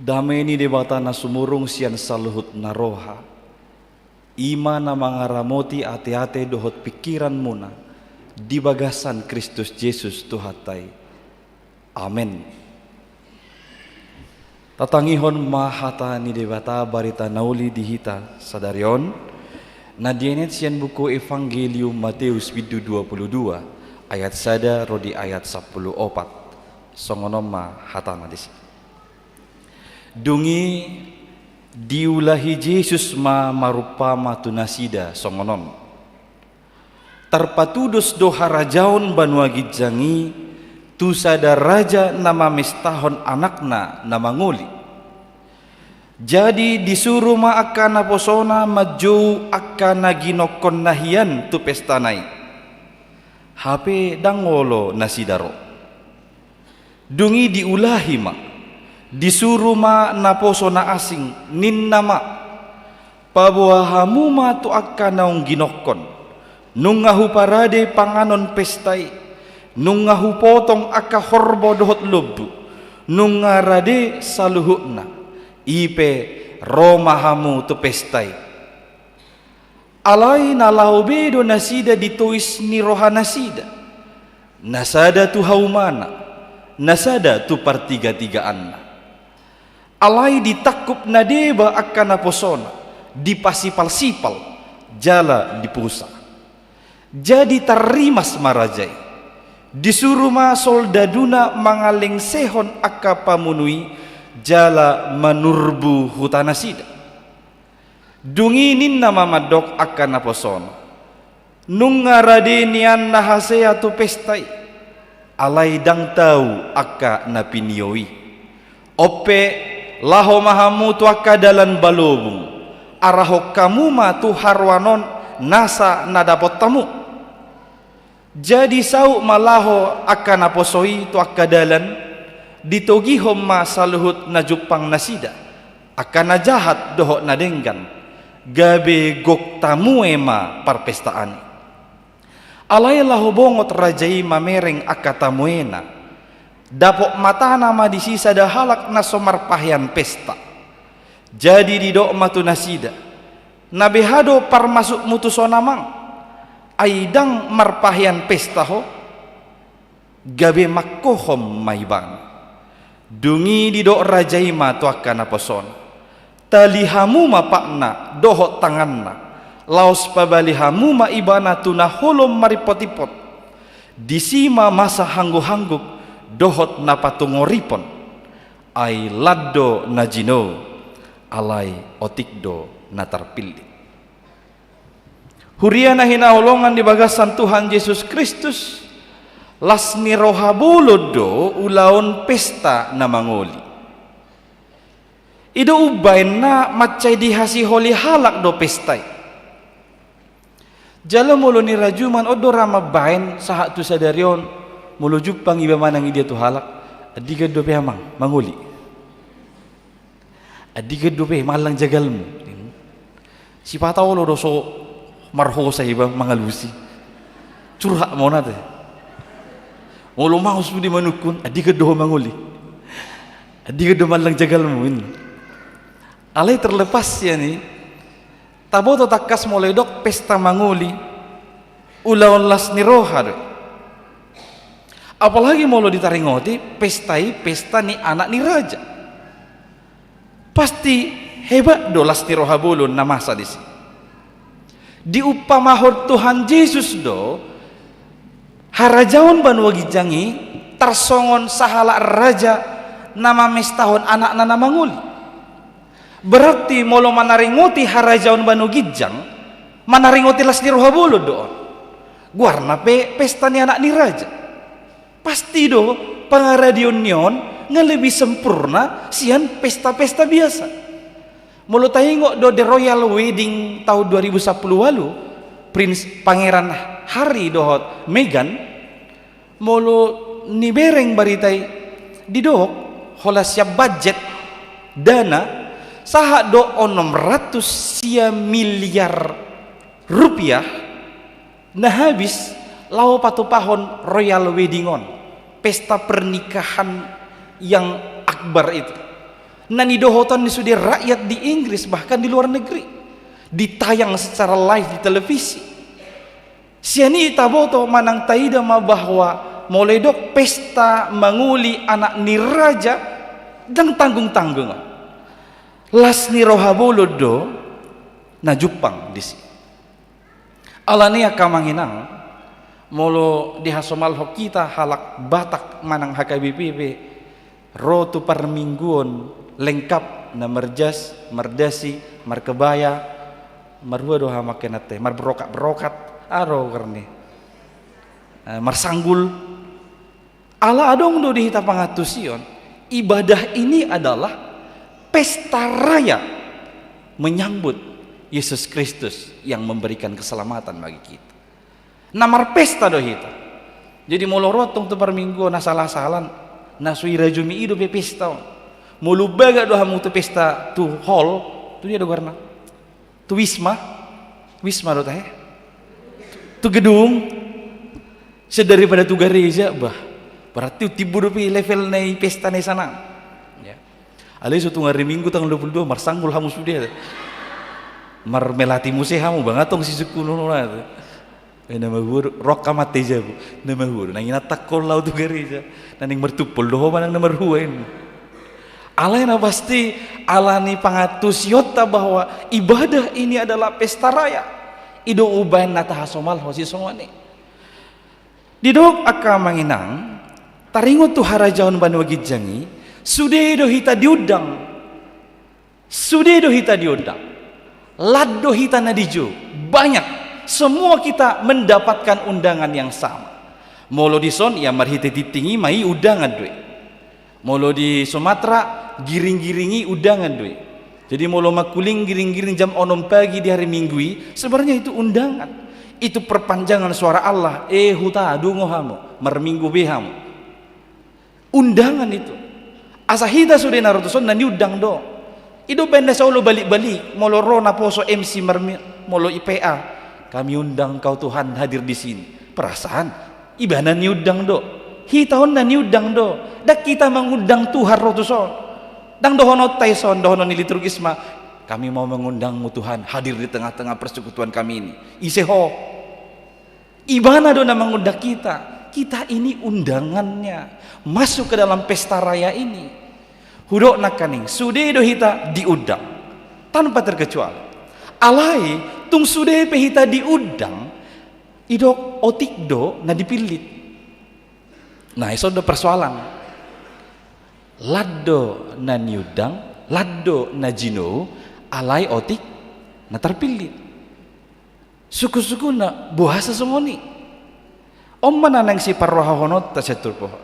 Dame ni Debata na sumurung sian saluhut na roha, i ma na mangaramoti ateate dohot pingkiranmuna di bagasan Kristus Jesus Tuhanta i. Amen. Tatangihon ma hata ni Debata, barita na uli di hita sadari on, na dienet sian buku Evangelium Mateus bindu dua pulu dua, ayat sada ro di ayat sampulu opat. Songon on ma hatana disi. Dung i diulahi Jesus ma marumpama tu nasida songon on: Tarpatudos do harajaon banua ginjang i tu sada raja na mamestahon anakna na mangoli. Jadi disuru ma angka naposona manjou angka na ginokkonna hian tu pestana i. Hape ndang olo nasida ro. Dung i diulahi ma, disuru ma naposo na asing, ninna ma: Paboa hamu ma tu angka naung ginokkon, nunga huparade panganon pesta i, nunga hupotong angka horbo dohot lombu, nunga rade saluhutna. I pe ro ma hamu tu pesta i. Alai na laho be do nasida di tois ni rohanasida, na sada tu haumana, na sada tu partigatigaanna. Alai ditangkup na deba angka naposona, dipasipalsipal, jala dipusa. Jadi tarrimas ma raja i. Disuru ma soldaduna mangalengsehon angka pamunu i jala manurbu hutanasida. Dung i ninna ma mandok angka naposona: Nunga rade nian na hasea tu pesta i, alai ndang tau angka na pinio i. On pe, laho ma hamu tu angka dalan balobung, arahon hamu ma tu haroan on nasa na dapot hamu. Jadi saut ma laho angka naposo i tu angka dalan, ditogihon ma saluhut na jumpang nasida, angka na jahat dohot na denggan, gabe gok tamue ma parpestaan i. Alai laho bongot raja i mamereng angka tamuena, dapot matana ma disi sada halak na so marpahean pesta. Jadi didok ma tu nasida: Na beha do parmasukmu tuson, amang? Ai ndang marpahean pesta ho? Gabe mangkohom ma ibana. Dung i didok raja i ma tu angka naposona: Tali hamu ma patna dohot tanganna, laos pabali hamu ma ibana tu na holom maripotimpot. Disi ma masa hangguhangguk dohot na patungoripon. Ai lan do na jinou, alai otik do na tarpillit. Huria na hinaholongan di bagasan Tuhan Jesus Kristus, las ni roha bolon do ulaon pesta na mangoli. I do umbahen na mansai dihasiholi halak do pesta i. Jala molo nirajuman on do ra mambahen sahat tu sadari on, molo jumpang iba manang i dia tu halak, andigan dope, amang, mangoli. Andigan dope, mallang jagalmu. Sipata olo do so marhosa iba mangalusi. Curhat ma on ate. Molo maus sude manungkun, andigan do ho mangoli. Andigan do mallang jagalmu, ninna. Alai terlepas sian i, taboto tangkas molo didok pesta mangoli, ulaon las ni roha do. Apalagi molo ditaringoti pesta i pesta ni anak ni raja. Pasti hebat do las ni roha bolon na masa disi. Diumpamahon Tuhan Jesus do harajaon banua ginjang i tarsongon sahalak raja na mamestahon anakna na mangoli. Berarti molo manaringoti harajaon banua ginjang, manaringoti las ni roha bolon do on. Goarna pe pesta ni anak ni raja. Pasti do pangaradeon ni on nga lebih sempurna sian pesta-pesta biasa. Molo taingot do The Royal Wedding tahun dua ribu sapuluh walu, Prince Pangeran Harry dohot Meghan, molo nibereng barita i didok, holan sian budget, dana, sahat do onom ratus sia miliar rupiah, na habis laho patupahon royal wedding on, pesta pernikahan yang akbar itu. Na nidohoton ni sude rakyat di Inggris, bahkan di luar negeri. Ditayang secara live di televisi. Sian i taboto manang taida ma bahwa molo didok pesta mangoli anak ni raja, ndang tanggung-tanggung. Las ni roha bolon do na jumpang disi. Alani i angka amang inang, molo dihasomalhon hita halak Batak manang H K B P pe, ro tu parmingguon lengkap, na marjas, mardasi, markebaya, marhua do haha amang inang te, marbrokat-brokat, aha do goarna i. Eh, marsanggul. Ala adong do di hita pangantusion, ibadah ini adalah pesta raya menyambut Yesus Kristus yang memberikan keselamatan bagi kita. Na marpesta do hita. Jadi molo ro tong tu parmingguon, na salah-salah, na so dirajumi i dope pesta on. Molo umbaga do hamu tu pesta tu hall, tu dia do goarna? Tu Wisma, Wisma do tahe. Tu gedung, sian daripada tu gareja, bah. Berarti timbo dope level na i pesta na i sana. Ya. Alai so tung ari Minggu tanggal dua puluh dua, marsanggul hamu sude. Marmelati muse hamu, bah, nga tong sisungkunonna. Eh, na mahua do, rok amat te jabu. Na mahua do, naeng inantak ho laho tu gareja. Naeng martumpol do ho manang na marhua in. Alai na pasti, ala ni pangantusionta bahwa ibadah ini adalah pesta raya. I do umbahen na tahasomalhon sisongon i. Didok angka amang inang, taringot tu harajaon banua ginjang i, sude do hita diundang. Sude do hita diundang. Lan do hita na dijou. Banyak. Semua kita mendapatkan undangan yang sama. Molo dison, ia marhite tingting i ma i undangan do i. Molo di Sumatera, giring-giring i undangan do i. Jadi molo mangkuling giring-giring jam onom pagi di hari Minggu i, sebenarnya itu undangan. Itu perpanjangan suara Allah. Eh, huta, dungo hamu, marminggu be hamu. Undangan itu. Asa hita sude na ro tuson na niundang do. I do baen na saolo balik-balik, molo ro naposo M C marmi-, molo I P A, "Kami undang kau Tuhan hadir di sini." Perasaan, ibana niundang do. Hita on na niundang do. Ndang hita mangundang Tuhan ro tuson. Ndang dohononta i son, dohonon ni liturgisma, "Kami mau mengundangmu Tuhan hadir di tengah-tengah persekutuan kami ini." Ise ho? Ibana do na mangundang kita. Kita ini undangannya masuk ke dalam pesta raya ini. Hudok nangkaning, sude do hita diundang tanpa terkecuali. Alai, tung sude pe hita diundang, idok otik do na dipillit. Nah, ison do persoalan. Lan do na niundang, lan do na jinou, alai otik na tarpillit. Sungkun-sungkunna, boasa songon i? On ma na naeng siparrohahononta sian turpuk on.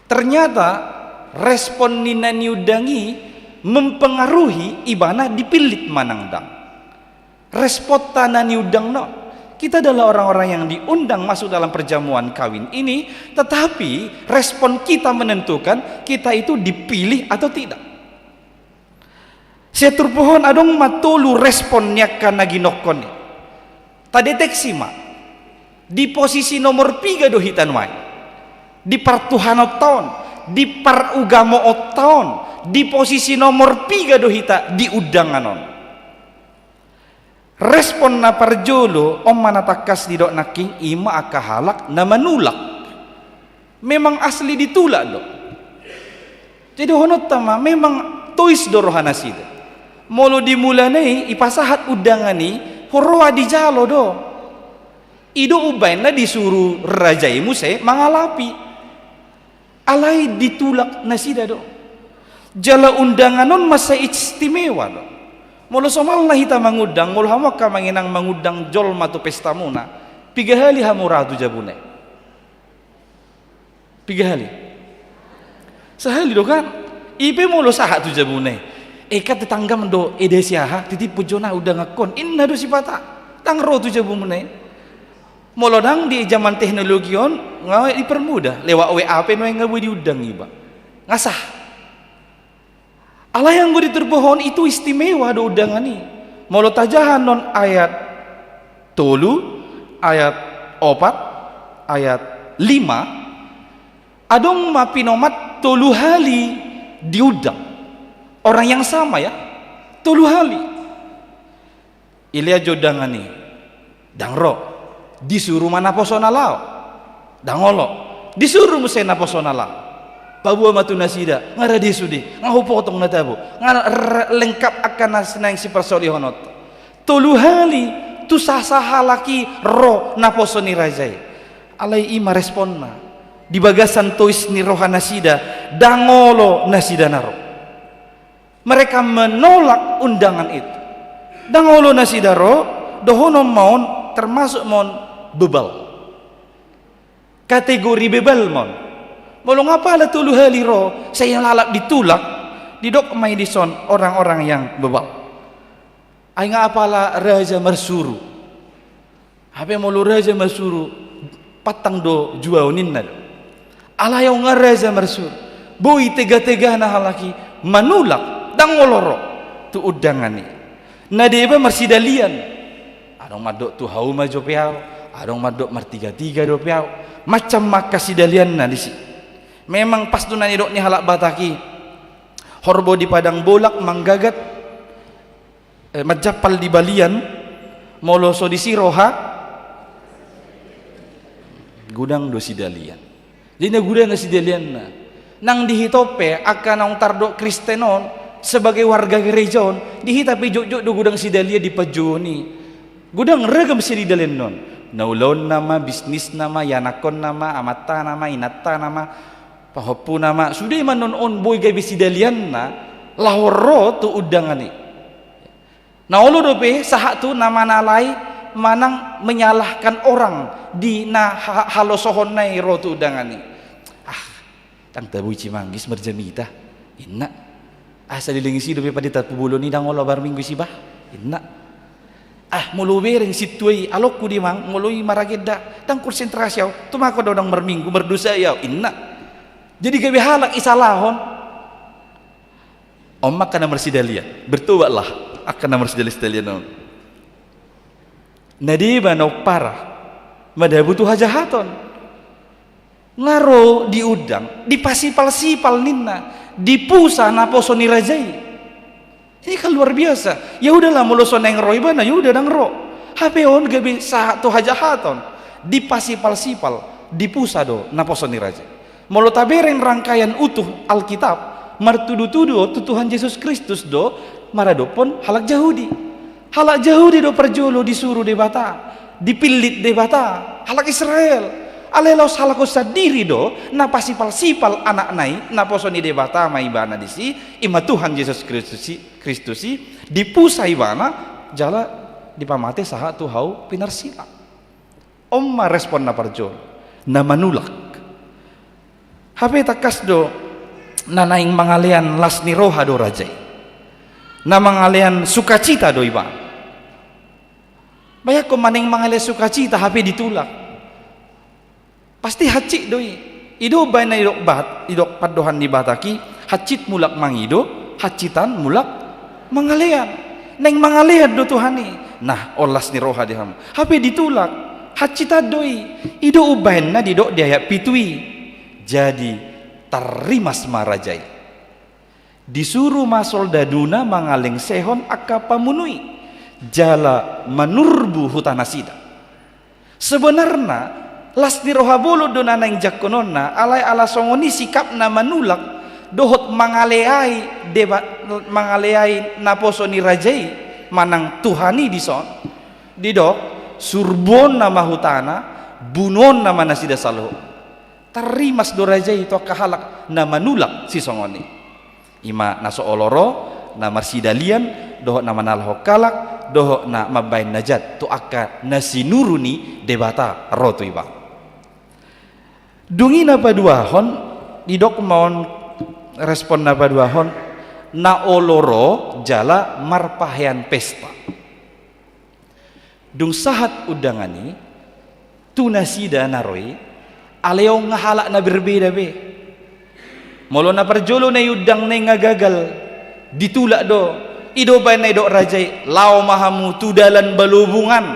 Ternyata respon ni na niundang i mempengaruhi ibana dipillit manang ndang. Responta na niundang on. Kita adalah orang-orang yang diundang masuk dalam perjamuan kawin ini, tetapi respon kita menentukan kita itu dipilih atau tidak. Sian turpuk on adong ma tolu respon ni angka na ginokkon i. Tadeteksi ma. Di posisi nomor piga do hita nuaeng? Di partuhanonta on, di parugamoonta on, di posisi nomor piga do hita di undangan on? Respon na parjolo, on ma na tangkas didok nangkin, i ma angka halak na manulak. Memang asli ditulak do. Jadi dohononta ma, memang tois do roha nasida. Molo di mulana i, ipasahat undangan i, huroa dijalo do. I do umbahen na disuru raja i muse mangalapi. Alai ditulak nasida do. Jala undangan on mansai istimewa do. Molo somalna hita mangundang, molo hamu angka amang inang mangundang jolma tu pestamuna, piga hali hamu ra tu jabuna i? Piga hali? Sahali do kan? I pe molo sahat tu jabuna i, eh, kan tetanggam do, eda si aha, titip jo na undangankon, inna do sipata. Ndang ro tu jabumuna i. Molo ndang di zaman teknologi on, nga dipermudah. Lewat W A pe nuaeng nga boi diundang iba. Nga sah. Alai anggo di turpuk on itu istimewa do undangan i. Molo tajaha non ayat tolu, ayat opat, ayat lima, adong ma pinomat tolu hali diundang. Orang yang sama ya, tolu hali. Ilean jo undangan i. Ndang ro. Disuru ma naposona laho. Ndang olo. Disuru muse naposona laho. Paboa ma tu nasida, nga rade sude, nga hupotong na tabo, nga r-, lengkap angka na naeng siparsolihononta. Tolu hali, tu sasahalak i ro naposo ni raja i. Alai i ma responna. Di bagasan tois ni roha nasida, ndang olo nasida na ro. Mereka menolak undangan itu. Ndang olo nasida ro, dohonon ma on, termasuk ma on bebal. Kategori bebal ma on. Molo nga apala tolu hali ro, sai lalap ditulak, didok ma i dison orang-orang yang bebal. Ai nga apala raja marsuru. Hape molo raja marsuru, pantang do juaon ninna do. Alai on nga raja marsuru, boi tega-tegana halak i manulak, ndang olo ro tu undangan i. Na deba marsidalian. Adong mandok tu hauma dope au, adong mandok martiga-tiga dope au. Macam ma angka sidalianna disi. Memang pas do na nidok ni halak Batak i, horbo di padang bolak, manggagat, eh, manjampal di balian, molo so disi roha, godang do sidalian. Jadi na godang do sidalianna. Nang di hita on pe, angka naung tardok Kristen on, sebagai warga gereja on, di hita pe jotjot do godang sidalian di panjouon i. Godang ragam sidalianna on. Na ulaonna ma, bisnisna ma, ianakhonna ma, amantana ma, inantana ma, pahompuna ma, sude ma annon on boi gabe sidalianna, laho ro tu undangan i. Na olo dope sahat tu na manalai manang menyalahkan orang di na ha-, halosohonna i ro tu undangan i. Ah, ndang tabo i Cimanggis marjamita, inna. Ah, saleleng i si dope pandita tu bolon i, ndang olo marminggu i si bah, inna. Ah, molo bereng sintua i, alongku demang, molo i maragenda, ndang konsentrasi au, tumangkon do ndang marminggu, mardosa i au, inna. Jadi gabe halak isalahon. On ma angka na marsidalian, bertobatlah angka na marsidalian-sidalian on. Na deba na umpara, madabu tu hajahaton. Nga ro diundang, dipasipal-sipal ninna, dipusa naposo ni raja i. Ini kan luar biasa. Ya udahlah, molo so naeng ro ibana, ya udah, ndang ro. Hape on gabe sahat tu hajahaton. Dipasipal-sipal, dipusa do naposo ni raja i. Molo tabereng rangkaian utuh Alkitab, martudu-tudu tu Tuhan Jesus Kristus do maradophon halak Jahudi. Halak Jahudi do parjolo disuru Debata, dipillit Debata, halak Israel. Alai laos halak on sandiri do na pasipal-sipal anakna i, naposo ni Debata ma ibana disi, i ma Tuhan Jesus Kristus i, Kristus i, dipusa ibana, jala dipamate sahat tu hau pinarsilang. On ma respon na parjolo, na manulak. Hape tangkas do, na naeng mangalean las ni roha do raja i. Na mangalean sukacita do ibana. Bayangkon ma naeng mangalean sukacita hape ditulak. Pasti hansit do i. I do umbahen na didok Bat-, didok pandohan ni Batak i, hansit mulak mangido, hansitan mulak mangalean. Naeng mangalean do Tuhan i. Nah, on las ni roha di hamu. Hape ditulak, hansitan do i. I do umbahenna didok di ayat pitu i. Jadi tarrimas ma raja i. Disuru ma soldaduna mangalengsehon angka pamunu i, jala manurbu huta nasida. Sebenarna, las ni roha bolon do na naeng jangkononna, alai ala songon i sikapna manulak, dohot mangaleai deba-, mangaleai naposo ni raja i, manang Tuhan i dison, didok, surbuonna ma hutana, bunuonna ma nasida saluhut. Tarrimas do raja i tu angka halak na manulak sisongon i. I ma na so olo ro, na marsidalian, dohot na mangalehon halak, dohot na mambahen na jat tu angka na sinuru ni Debata ro tu ibana. Dung i na paduahon, didok ma on respon na paduahon, na olo ro jala marpahean pesta. Dung sahat undangan i, tu nasida na ro i, alai on nga halak na berbeda be. Molo na parjolo na iundang na i nga gagal, ditulak do, i do umbahen na didok raja i, laho ma hamu tu dalan Balobungan,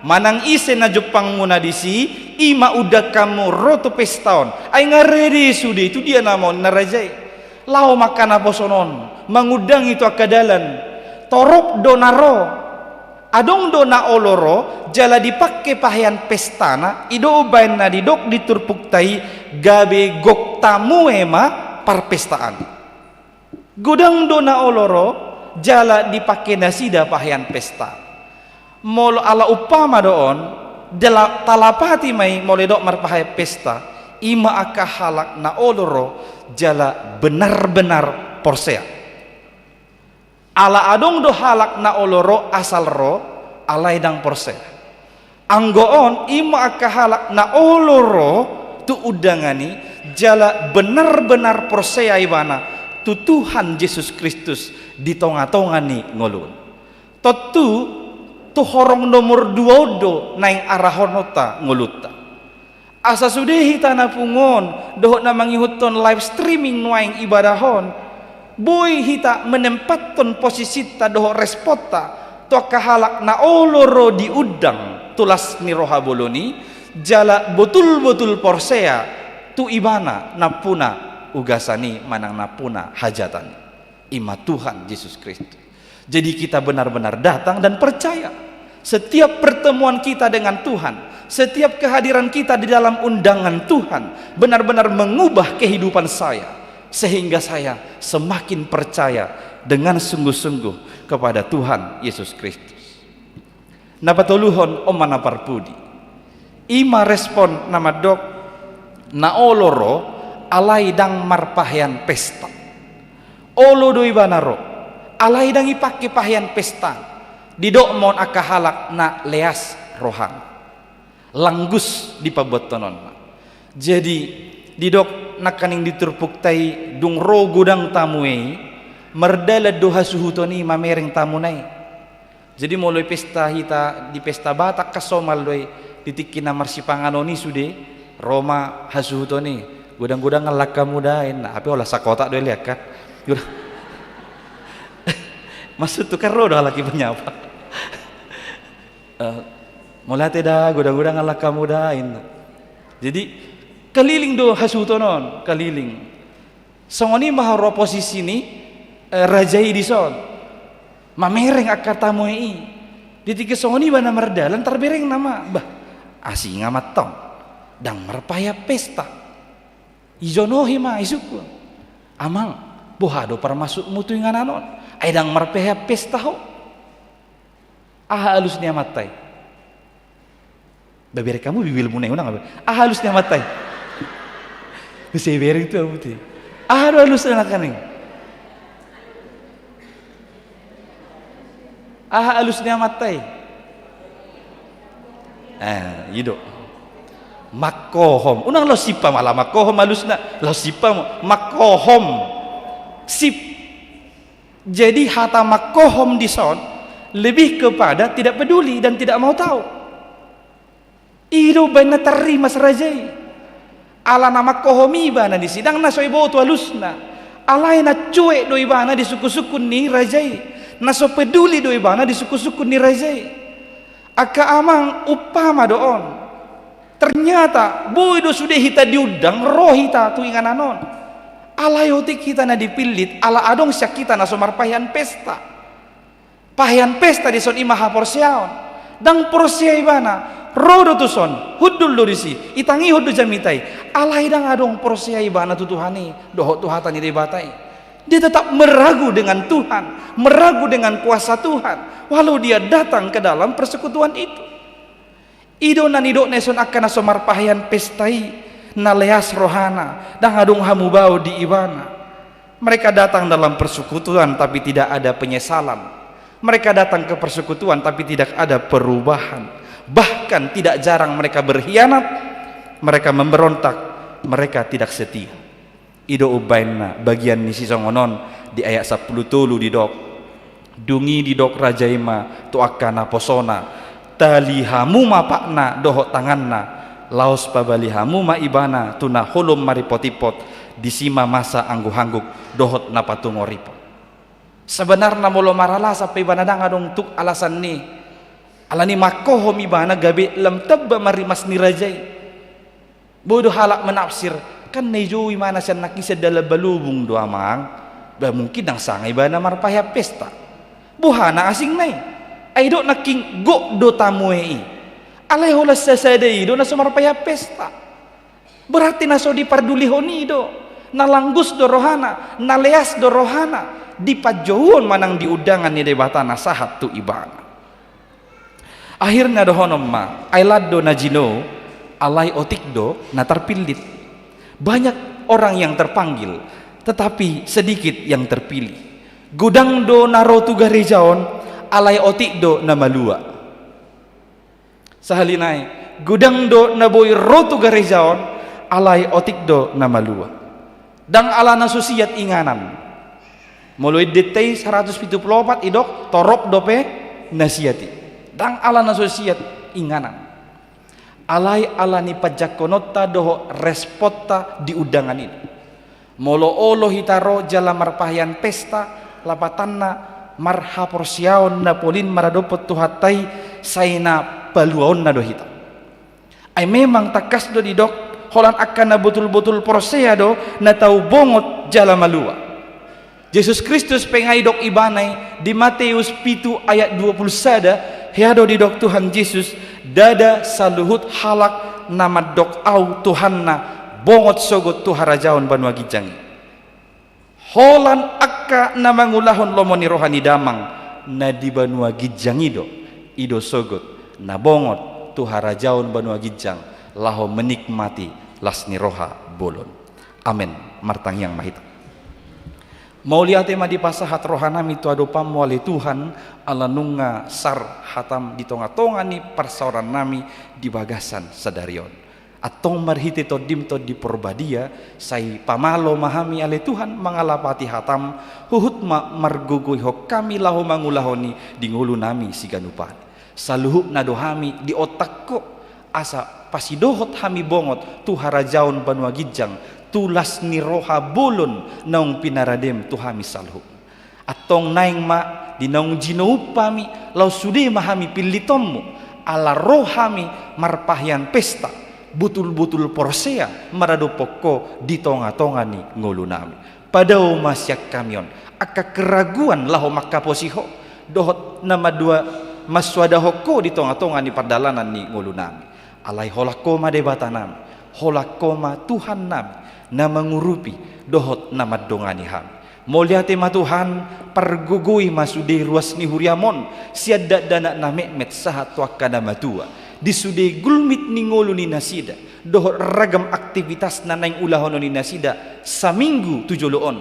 manang ise na jumpangmuna disi, i ma undang hamu ro tu pesta on, ai nga rade sude, tu dia nama on na raja i. Laho ma angka naposo on, mangundangi tu angka dalan, torop do na ro. Adong do na olo ro, jala dipangke pahean pestana, i do umbahen na didok di turpukta i, gabe gok tamue ma parpestaan. Godang do na olo ro, jala dipangke nasida pahean pesta. Molo ala umpama do on, dela-, talapati ma i molo didok marpahean pesta, i ma angka halak na olo ro, jala benar-benar porsea. Ala adong do halak na olo ro asal ro, alai ndang porsea. Anggo on, i ma angka halak na olo ro, tu undangan i, jala benar-benar porsea ibana tu Tuhan Jesus Kristus di tonga-tonga ni ngolu on. Tontu tu horong nomor dua on do naeng arahononta ngolunta. Asa sude hita na pungu on dohot na mangihuthon live streaming nuaeng ibadah on, boi hita menempathon posisinta dohot responta tu angka halak na olo ro diundang tu las ni roha bolon i, jala botul-botul porsea tu ibana nampuna ugasan i manang nampuna hajatan i, i ma Tuhan Jesus Kristus. Jadi kita benar-benar datang dan percaya, setiap pertemuan kita dengan Tuhan, setiap kehadiran kita di dalam undangan Tuhan benar-benar mengubah kehidupan saya, sehingga saya semakin percaya dengan sungguh-sungguh kepada Tuhan Yesus Kristus. Na patoluhon, on ma na parpudi. I ma respon na mandok, na olo ro alai ndang marpahean pesta. Olo do ibana ro alai ndang ipangke pahean pesta. Didok ma on angka halak na leas rohana, langgus di pabuatononna. Jadi didok nangkaning di turpukta i, dung ro godang tamue i, mardalan do hasuhuton i mamereng tamuna i. Jadi molo i pesta hita di pesta Batak kan somal do i, di tingki na marsipanganon i sude, ro ma hasuhuton i, godang-godang halak hamu da, inna. Hape holan sakotak do i lean kan. Godang. Maksudhu kan ro do halak i manyapa. Eh, mauliate da, godang-godang halak hamu da, inna. Jadi kaliling do hasuhuton on, kaliling. Songon i ma haroa posisi ni, eh, raja i dison. Mamereng angka tamue i. Di tingki songon i ibana mardalan, tarberengna ma. Bah, asing amanton. Ndang marpahean pesta. Ijonohi ma, isungkun. Amang, boha do parmaksudmu tu inganan on? Ai ndang marpahean pesta ho. Aha alus ni amanta i? Babereng hamu bibilmuna i, unang. Aha alus ni amanta i? Muse ibereng tu hamu tu. Aha do alusna nangkaning? Aha alus ni amanta i? Eh, i do. Mangkohom. Unang laos sip ma, ala mangkohom alusna. Laos sip ma. Mangkohom. Sip. Jadi hata mangkohom dison lebih kepada tidak peduli dan tidak mau tahu. I do umbaen na tarrimas raja i. Ala na mangkohom i ibana disi, ndang na so iboto alusna. Alai na cuek do ibana di sungkun-sungkun ni raja i. Na so peduli do ibana di sungkun-sungkun ni raja i. Angka amang, umpama do on. Ternyata boi do sude hita diundang, ro hita tu inganan on. Alai otik hita na dipillit, ala adong sian hita na so marpahean pesta. Pahean pesta dison i ma haporseaon. Ndang porsea ibana, ro do tuson, hundul do disi, itangihon do jamita i. Alai ndang adong porsea ibana tu Tuhan i, dohot tu hata ni Debata i. Dia tetap meragu dengan Tuhan, meragu dengan kuasa Tuhan, walau dia datang ke dalam persekutuan itu. I do na nidokna dison angka na so marpahean pesta i, na leas rohana, ndang adong hamubao di ibana. Mereka datang dalam persekutuan tapi tidak ada penyesalan. Mereka datang ke persekutuan tapi tidak ada perubahan. Bahkan tidak jarang mereka berkhianat, mereka memberontak, mereka tidak setia. I do umbaenna bagian ni sisongon on di ayat sampulu tolu didok. Dung i didok raja i ma tu angka naposona, tali hamu ma patna dohot tanganna, laos pabali hamu ma ibana tu na holom maripot-ipot, disi ma masa angguk-angguk dohot na patungor-ipot. Sebenarna molo maralasan pe ibana ndang adong tuk alasan ni, alani mangkohom ibana gabe lam tamba marimas ni raja i. Boi do halak menafsir, kan na ijou ibana sian nangkin sian dalan balubung do amang, ba mungkin ndang sanga ibana marpahean pesta. Boha na asingna i? Ai dok nangkin gok do tamue i. Alai holan sasada i do na so marpahean pesta. Berarti na so dipardulihon i do, na langgus do rohana, na leas do rohana, di panjouon manang di undangan ni Debata na sahat tu ibana. Akhirna dohonon ma, ai lan do na jinou, alai otik do na tarpillit. Banyak orang yang terpanggil, tetapi sedikit yang terpilih. Godang do na ro tu gareja on, alai otik do na malua. Sahali nai, godang do na boi ro tu gareja on, Alai otik do na malua. Ndang ala na so siat inganan. Molo endenta i saratus pitu pulu opat didok torop dope na siat i. Ndang ala na so siat inganan. Alai ala ni panjangkononta dohot responta di undangan i. Molo olo hita ro jala marpahean pesta, lapatanna marhaporseaon na polin maradophon Tuhanta i, sai na paluaonna do hita. Ai memang tangkas do didok, holan angka na botul-botul porsea do na tau bongot jala malua. Jesus Kristus pe nga didok ibana i di Mateus pitu ayat dua pulu sada, hea do didok Tuhan Jesus, ndada saluhut halak na mandok Au Tuhanna, bongot sogot tu harajaon banua ginjang i. Holan angka na mangulahon lomo ni roha ni Damang na di banua ginjang i do, i do sogot na bongot tu harajaon banua ginjang laho menikmati las ni roha bolon. Amen. Martangiang ma hita. Mauliate ma dipasahat rohanami tu adopanmu ale Tuhan, ala nunga sar hatam di tonga-tonga ni parsaorannami di bagasan sadari on. Antong marhite Tondim Tondi Porbadia, sai pamalo ma hami ale Tuhan mangalapati hatam, huhut ma margogoihon hami laho mangulahon i di ngolunami siganup ari. Saluhutna do hami diontak Ho, asa pasidohot hami bongot tu harajaon banua ginjang, tu las ni roha bolon naung pinaradem tu hami saluhut. Antong naeng ma di naung jinoup hami, laos sude ma hami pillitonmu, ala ro hami marpahean pesta, botul-botul porsea maradophon Ho di tonga-tonga ni ngolunami. Padao ma sian hami on angka keraguan laho mangkaposi Ho, dohot na mandua mansoadahon Ho di tonga-tonga ni pardalanan ni ngolunami. Alai holan Ho ma Debatanami, holan Ho ma Tuhannami, na mangurupi dohot na mandongani hami. Mauliate ma Tuhan, pargogoi ma sude ruas ni huriam on, sian dakdanak na metmet sahat tu angka na matua. Di sude gulmit ni ngolu ni nasida, dohot ragam aktivitas na naeng ulahonon ni nasida saminggu tu jolo on.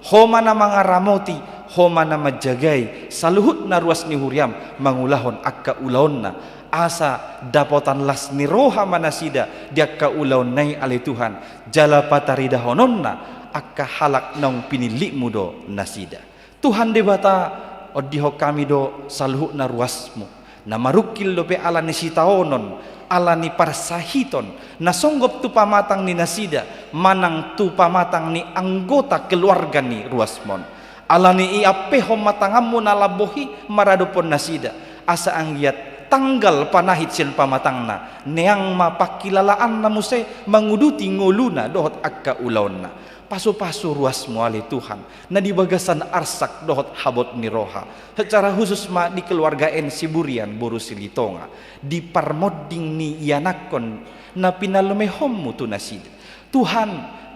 Ho ma na mangaramoti, Ho ma na manjagai, saluhutna ruas ni huriam mangulahon angka ulaonna. Asa dapotan las ni roha ma nasida di angka ulaonna i ale Tuhan, jala pataridahononna angka halak naung pinillitmu do nasida. Tuhan Debata, ondihon hami do saluhutna ruasmu, na marungkil dope ala ni sitaonon, ala ni parsahiton, na songgop tu pamatang ni nasida, manang tu pamatang ni anggota keluarga ni ruasmon. Ala ni i ampehon ma tanganmu na lambok i maradophon nasida, asa anggiat tanggal panahit sian pamatangna, neang ma pangkilalaanna muse manguduti ngoluna dohot angka ulaonna. Pasupasu ruasmu ale Tuhan, na di bagasan arsak dohot habot ni roha. Secara khusus ma di keluarga N Siburian boru Silitonga, di parmonding ni ianakhon na pinalumehonmu tu nasida. Tuhan,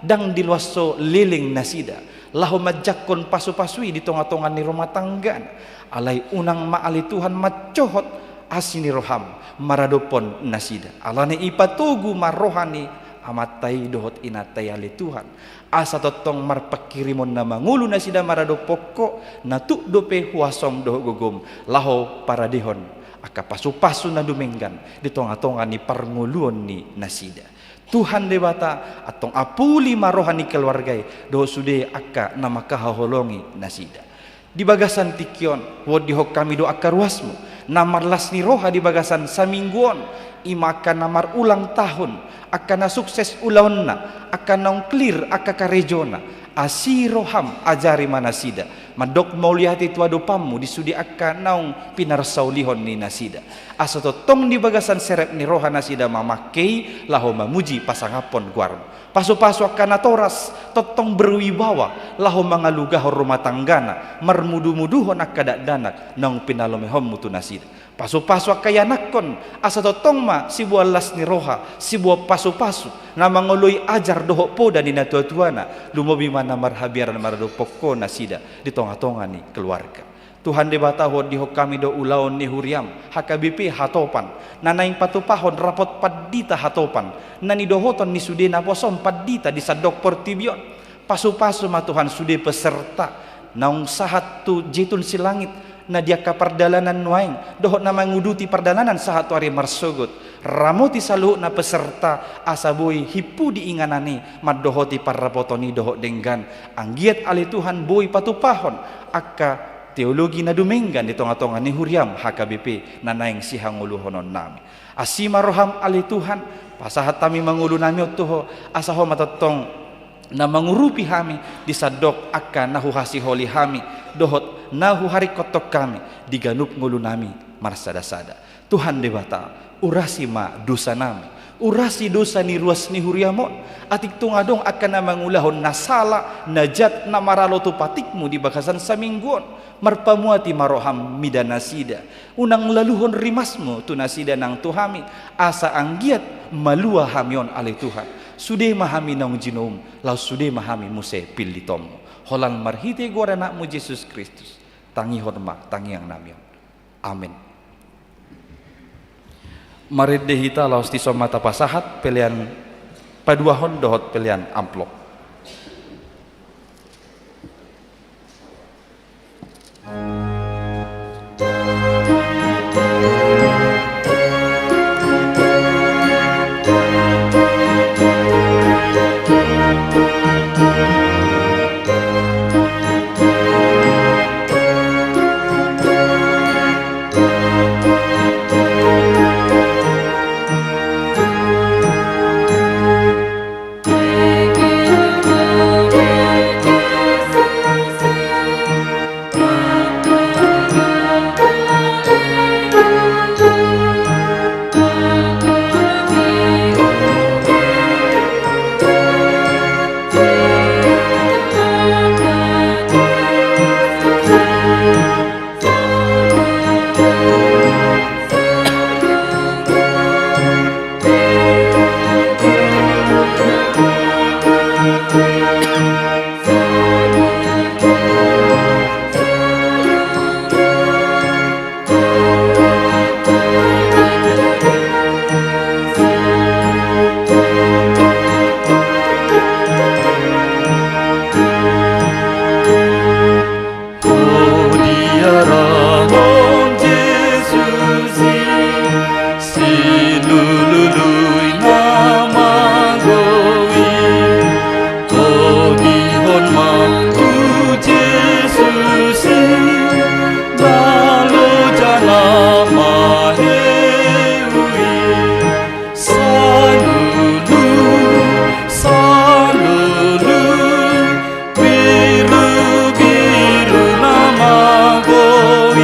ndang diloas Ho leleng nasida, laho manjangkon pasupasu i di tonga-tonga ni rumah tanggana. Alai unang ma ale Tuhan mancohot asi ni roham maradophon nasida. Ala ni i patogu ma roha ni amanta i dohot inanta i ale Tuhan. Asa tongtong marpanghirimon na mangolu nasida maradophon Ho, na tuk dope huasom dohot gogom, laho paradehon angka pasupasu na dumenggan di tonga-tonga ni parngoluon ni nasida. Tuhan Debata, antong apuli ma roha ni keluarga i, dohot sude angka na mangkahaholongi nasida. Di bagasan tingki on, huondihon hami do angka ruasmu, na marlas ni roha di bagasan saminggu on, i ma angka na marulang tahun, angka na sukses ulaonna, angka naung clear angka karejona, asi roham ajari ma nasida, mandok mauliate tu adopanmu di sude angka naung pinarsaulihon ni nasida. Asa tongtong di bagasan serep ni roha nasida mamangke i laho mamuji pasangaphon goarmu. Pasupasu angka natoras, tongtong berwibawa, laho mangalugahon rumah tanggana, marmudumuduhon angka dakdanak naung pinalumehonmu tu nasida. Pasupasu angka ianakhon, asa tongtong ma siboan las ni roha, siboan pasupasu, na mangoloi ajar dohot poda ni natuatuana, lumobi ma na marhabiaran maradophon Ho nasida di tonga-tonga ni keluarga. Tuhan Debata, huondihon hami do ulaon ni huriam, H K B P Hatopan, na naeng patupahon rapot pandita Hatopan, na nidohoton ni sude naposo pandita di sandok portibi on. Pasupasu ma Tuhan sude peserta, naung sahat tu Jetun Silangit, na di angka pardalanan nuaeng, dohot na manguduti pardalanan sahat tu ari marsogot. Ramoti saluhutna peserta, asa boi himpu di inganan i, mandohoti parrapoton i dohot denggan. Anggiat ale Tuhan boi patupahon angka teologi na dumenggan di tonga-tonga ni huriam H K B P na naeng sihangoluhononnami. Asi ma roham ale Tuhan, pasahat hami ma ngolunami on tu Ho, asa Ho ma tongtong na mangurupi hami di sandok angka na huhasiholi hami, dohot na huharingkothon hami di ganup ngolunami marsada-sada. Tuhan Debata, urasi ma dosanami, urasi dosa ni ruas ni huriam on, atik tung adong angka na mangulahon na sala, na jat, na maralo tu patikmu di bagasan saminggu on, marpamuati ma roham mida nasida, unang laluhon rimasmu tu nasida nang tu hami, asa anggiat malua hami on ale Tuhan. Sude ma hami naung jinoum, laos sude ma hami muse pillitonmu. Holan marhite goar ni anakmu Jesus Kristus, tangihon ma tangiangnami on. Amen. Marende hita laos dison ma tapasahat pelean paduahon dohot pelean amplop. Silulut na mago i, togihon ma tu Jesus i, na loja na maheu i. Salulu, salulu, birubiru na mago i.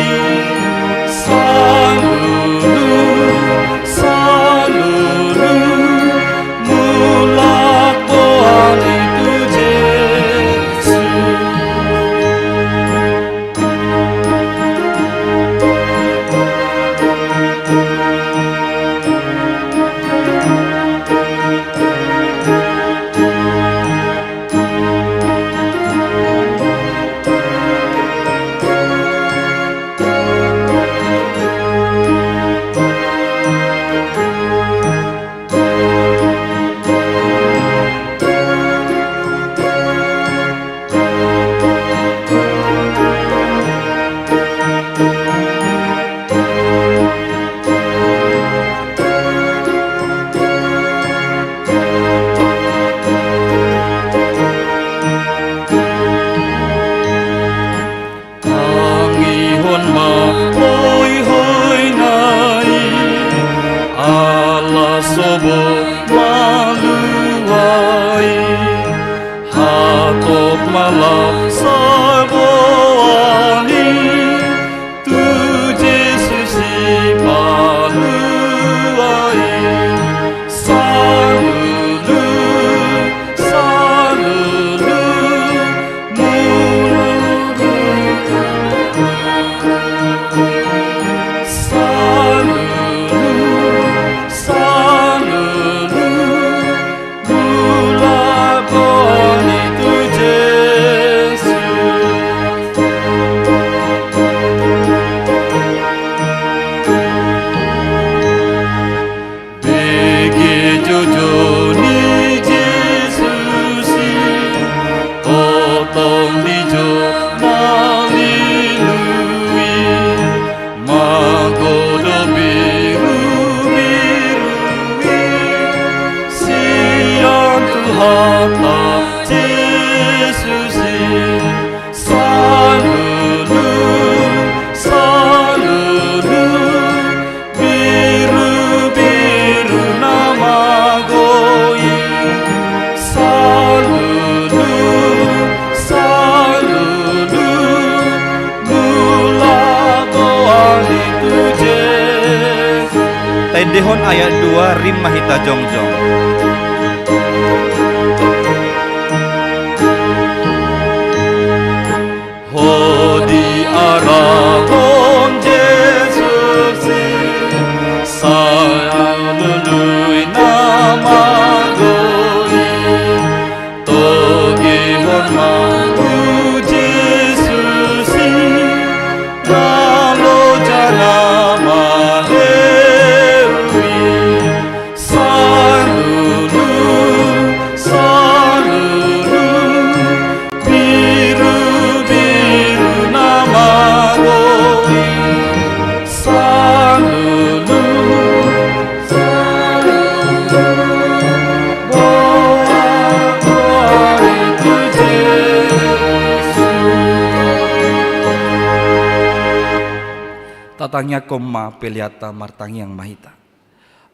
Salulu, salulu, mulak boan i tu Jesus. Tangihon ma hoihoi na i, ala so boi malua i. Hatop ma las saboan i, tu Jesus i palua i. Salulu, salulu, mulak. Salulu, salulu, mulak boan i tu Jesus. Bege joujou ni Jesus i, tongtong dijou na lilu i. Hata Jesus i, salulu, salulu, birubiru na mago i, salulu, salulu, mulak ho hami tu Jesus. Taendehon ayat dua, rim ma hita jongjong. Ho diarahon Jesus i, salulu i na mago i, togihon ma tu Jesus i, na loja na maleu i, salulu, salulu, birubiru na mago i, salulu, salulu, boa, boa i tu Jesus. Tatangiangkon ma peleanta, martangiang ma hita.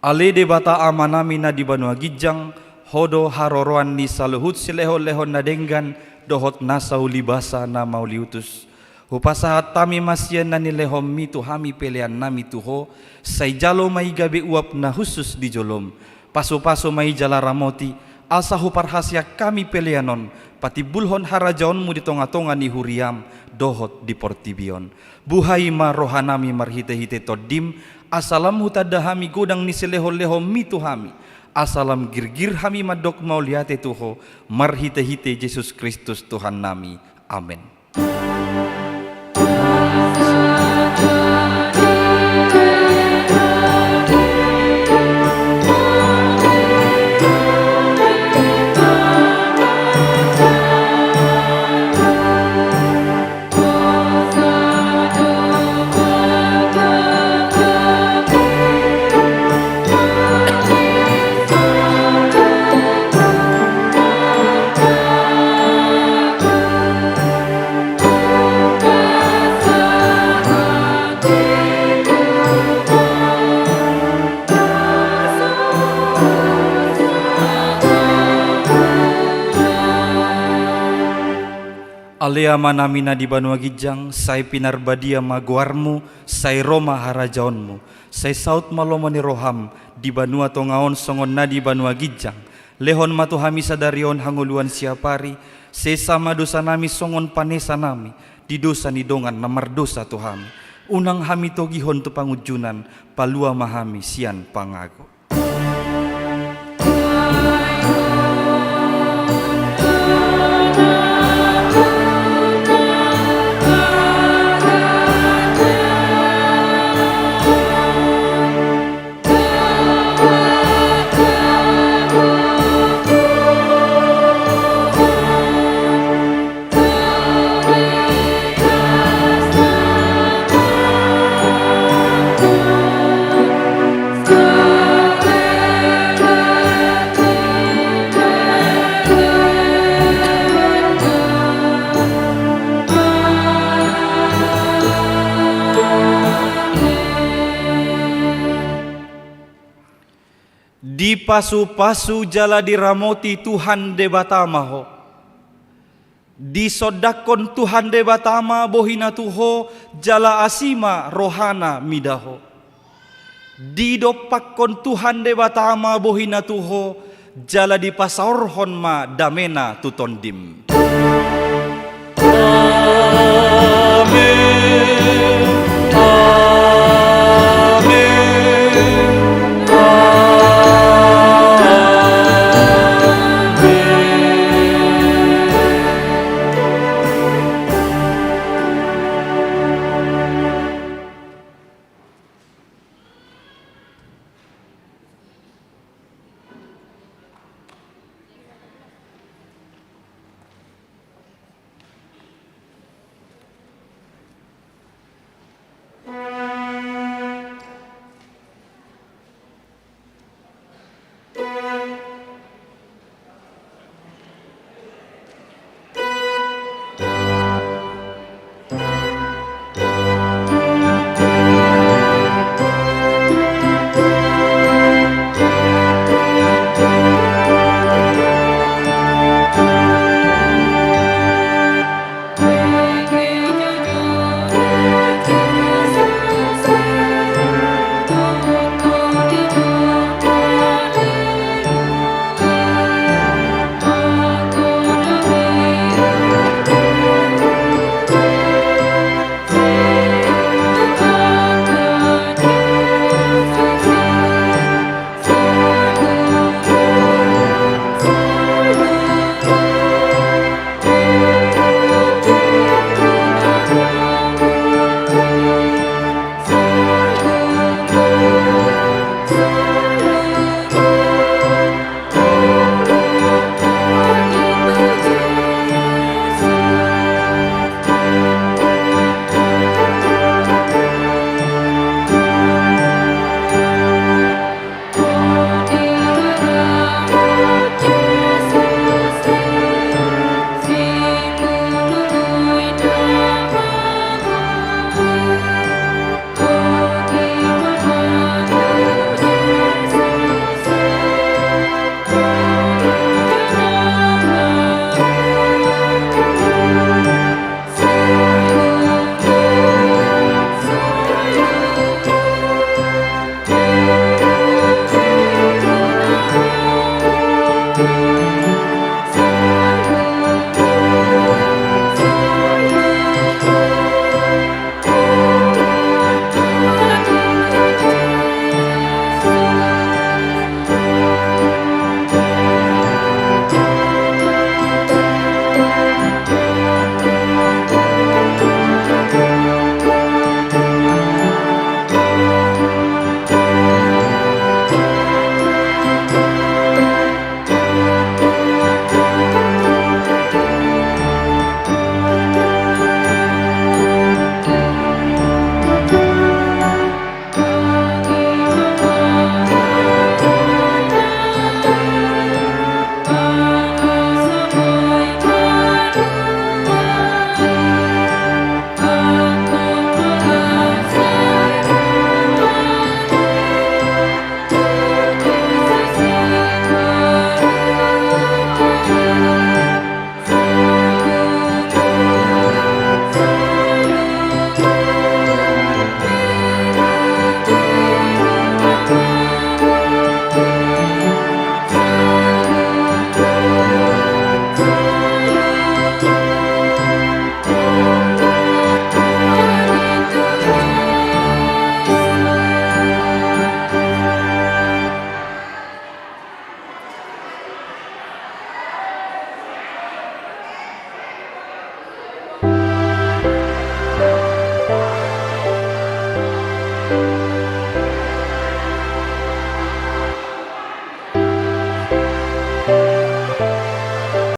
Ale Debata Amanami na di banua ginjang, Ho do haroroan ni saluhut silehonlehon na denggan dohot nasa ulibasa na mauliutus. Hupasahat hami ma sian na nilehonMi tu hami peleannami tu Ho, sai jalo ma i gabe uap na hushus di joloM. Pasupasu ma i jala ramoti, asa huparhaseang hami pelean on patimbulhon harajaonMu di tongatonga ni huriaM dohot di portibi on. Buhai ma rohanami marhitehite TondiM, asa lam hutanda hami godang ni silehonlehonMi tu hami, asa lam girgir hami mandok mauliate tu Ho, marhitehite Jesus Kristus Tuhannami. Amen. Ale Amanami na di banua ginjang, sai pinarbadia ma goarMu, sai ro ma harajaonMu, sai saut ma lomo ni rohaM di banua tonga on songon na di banua ginjang. Lehon ma tu hami sadari on hangoluan siapari, sesa ma dosanami songon panesanami di dosa ni dongan na mardosa tu hami. Unang hami togihon tu pangunjunan, palua ma hami sian pangago. Dipasupasu jala diramoti Tuhan Debata ma ho. Disondangkon Tuhan Debata ma bohiNa tu ho, jala asi ma rohaNa mida ho. Didompakkon Tuhan Debata ma bohiNa tu ho, jala dipasaorhon ma dameNa tu tondim. Amen.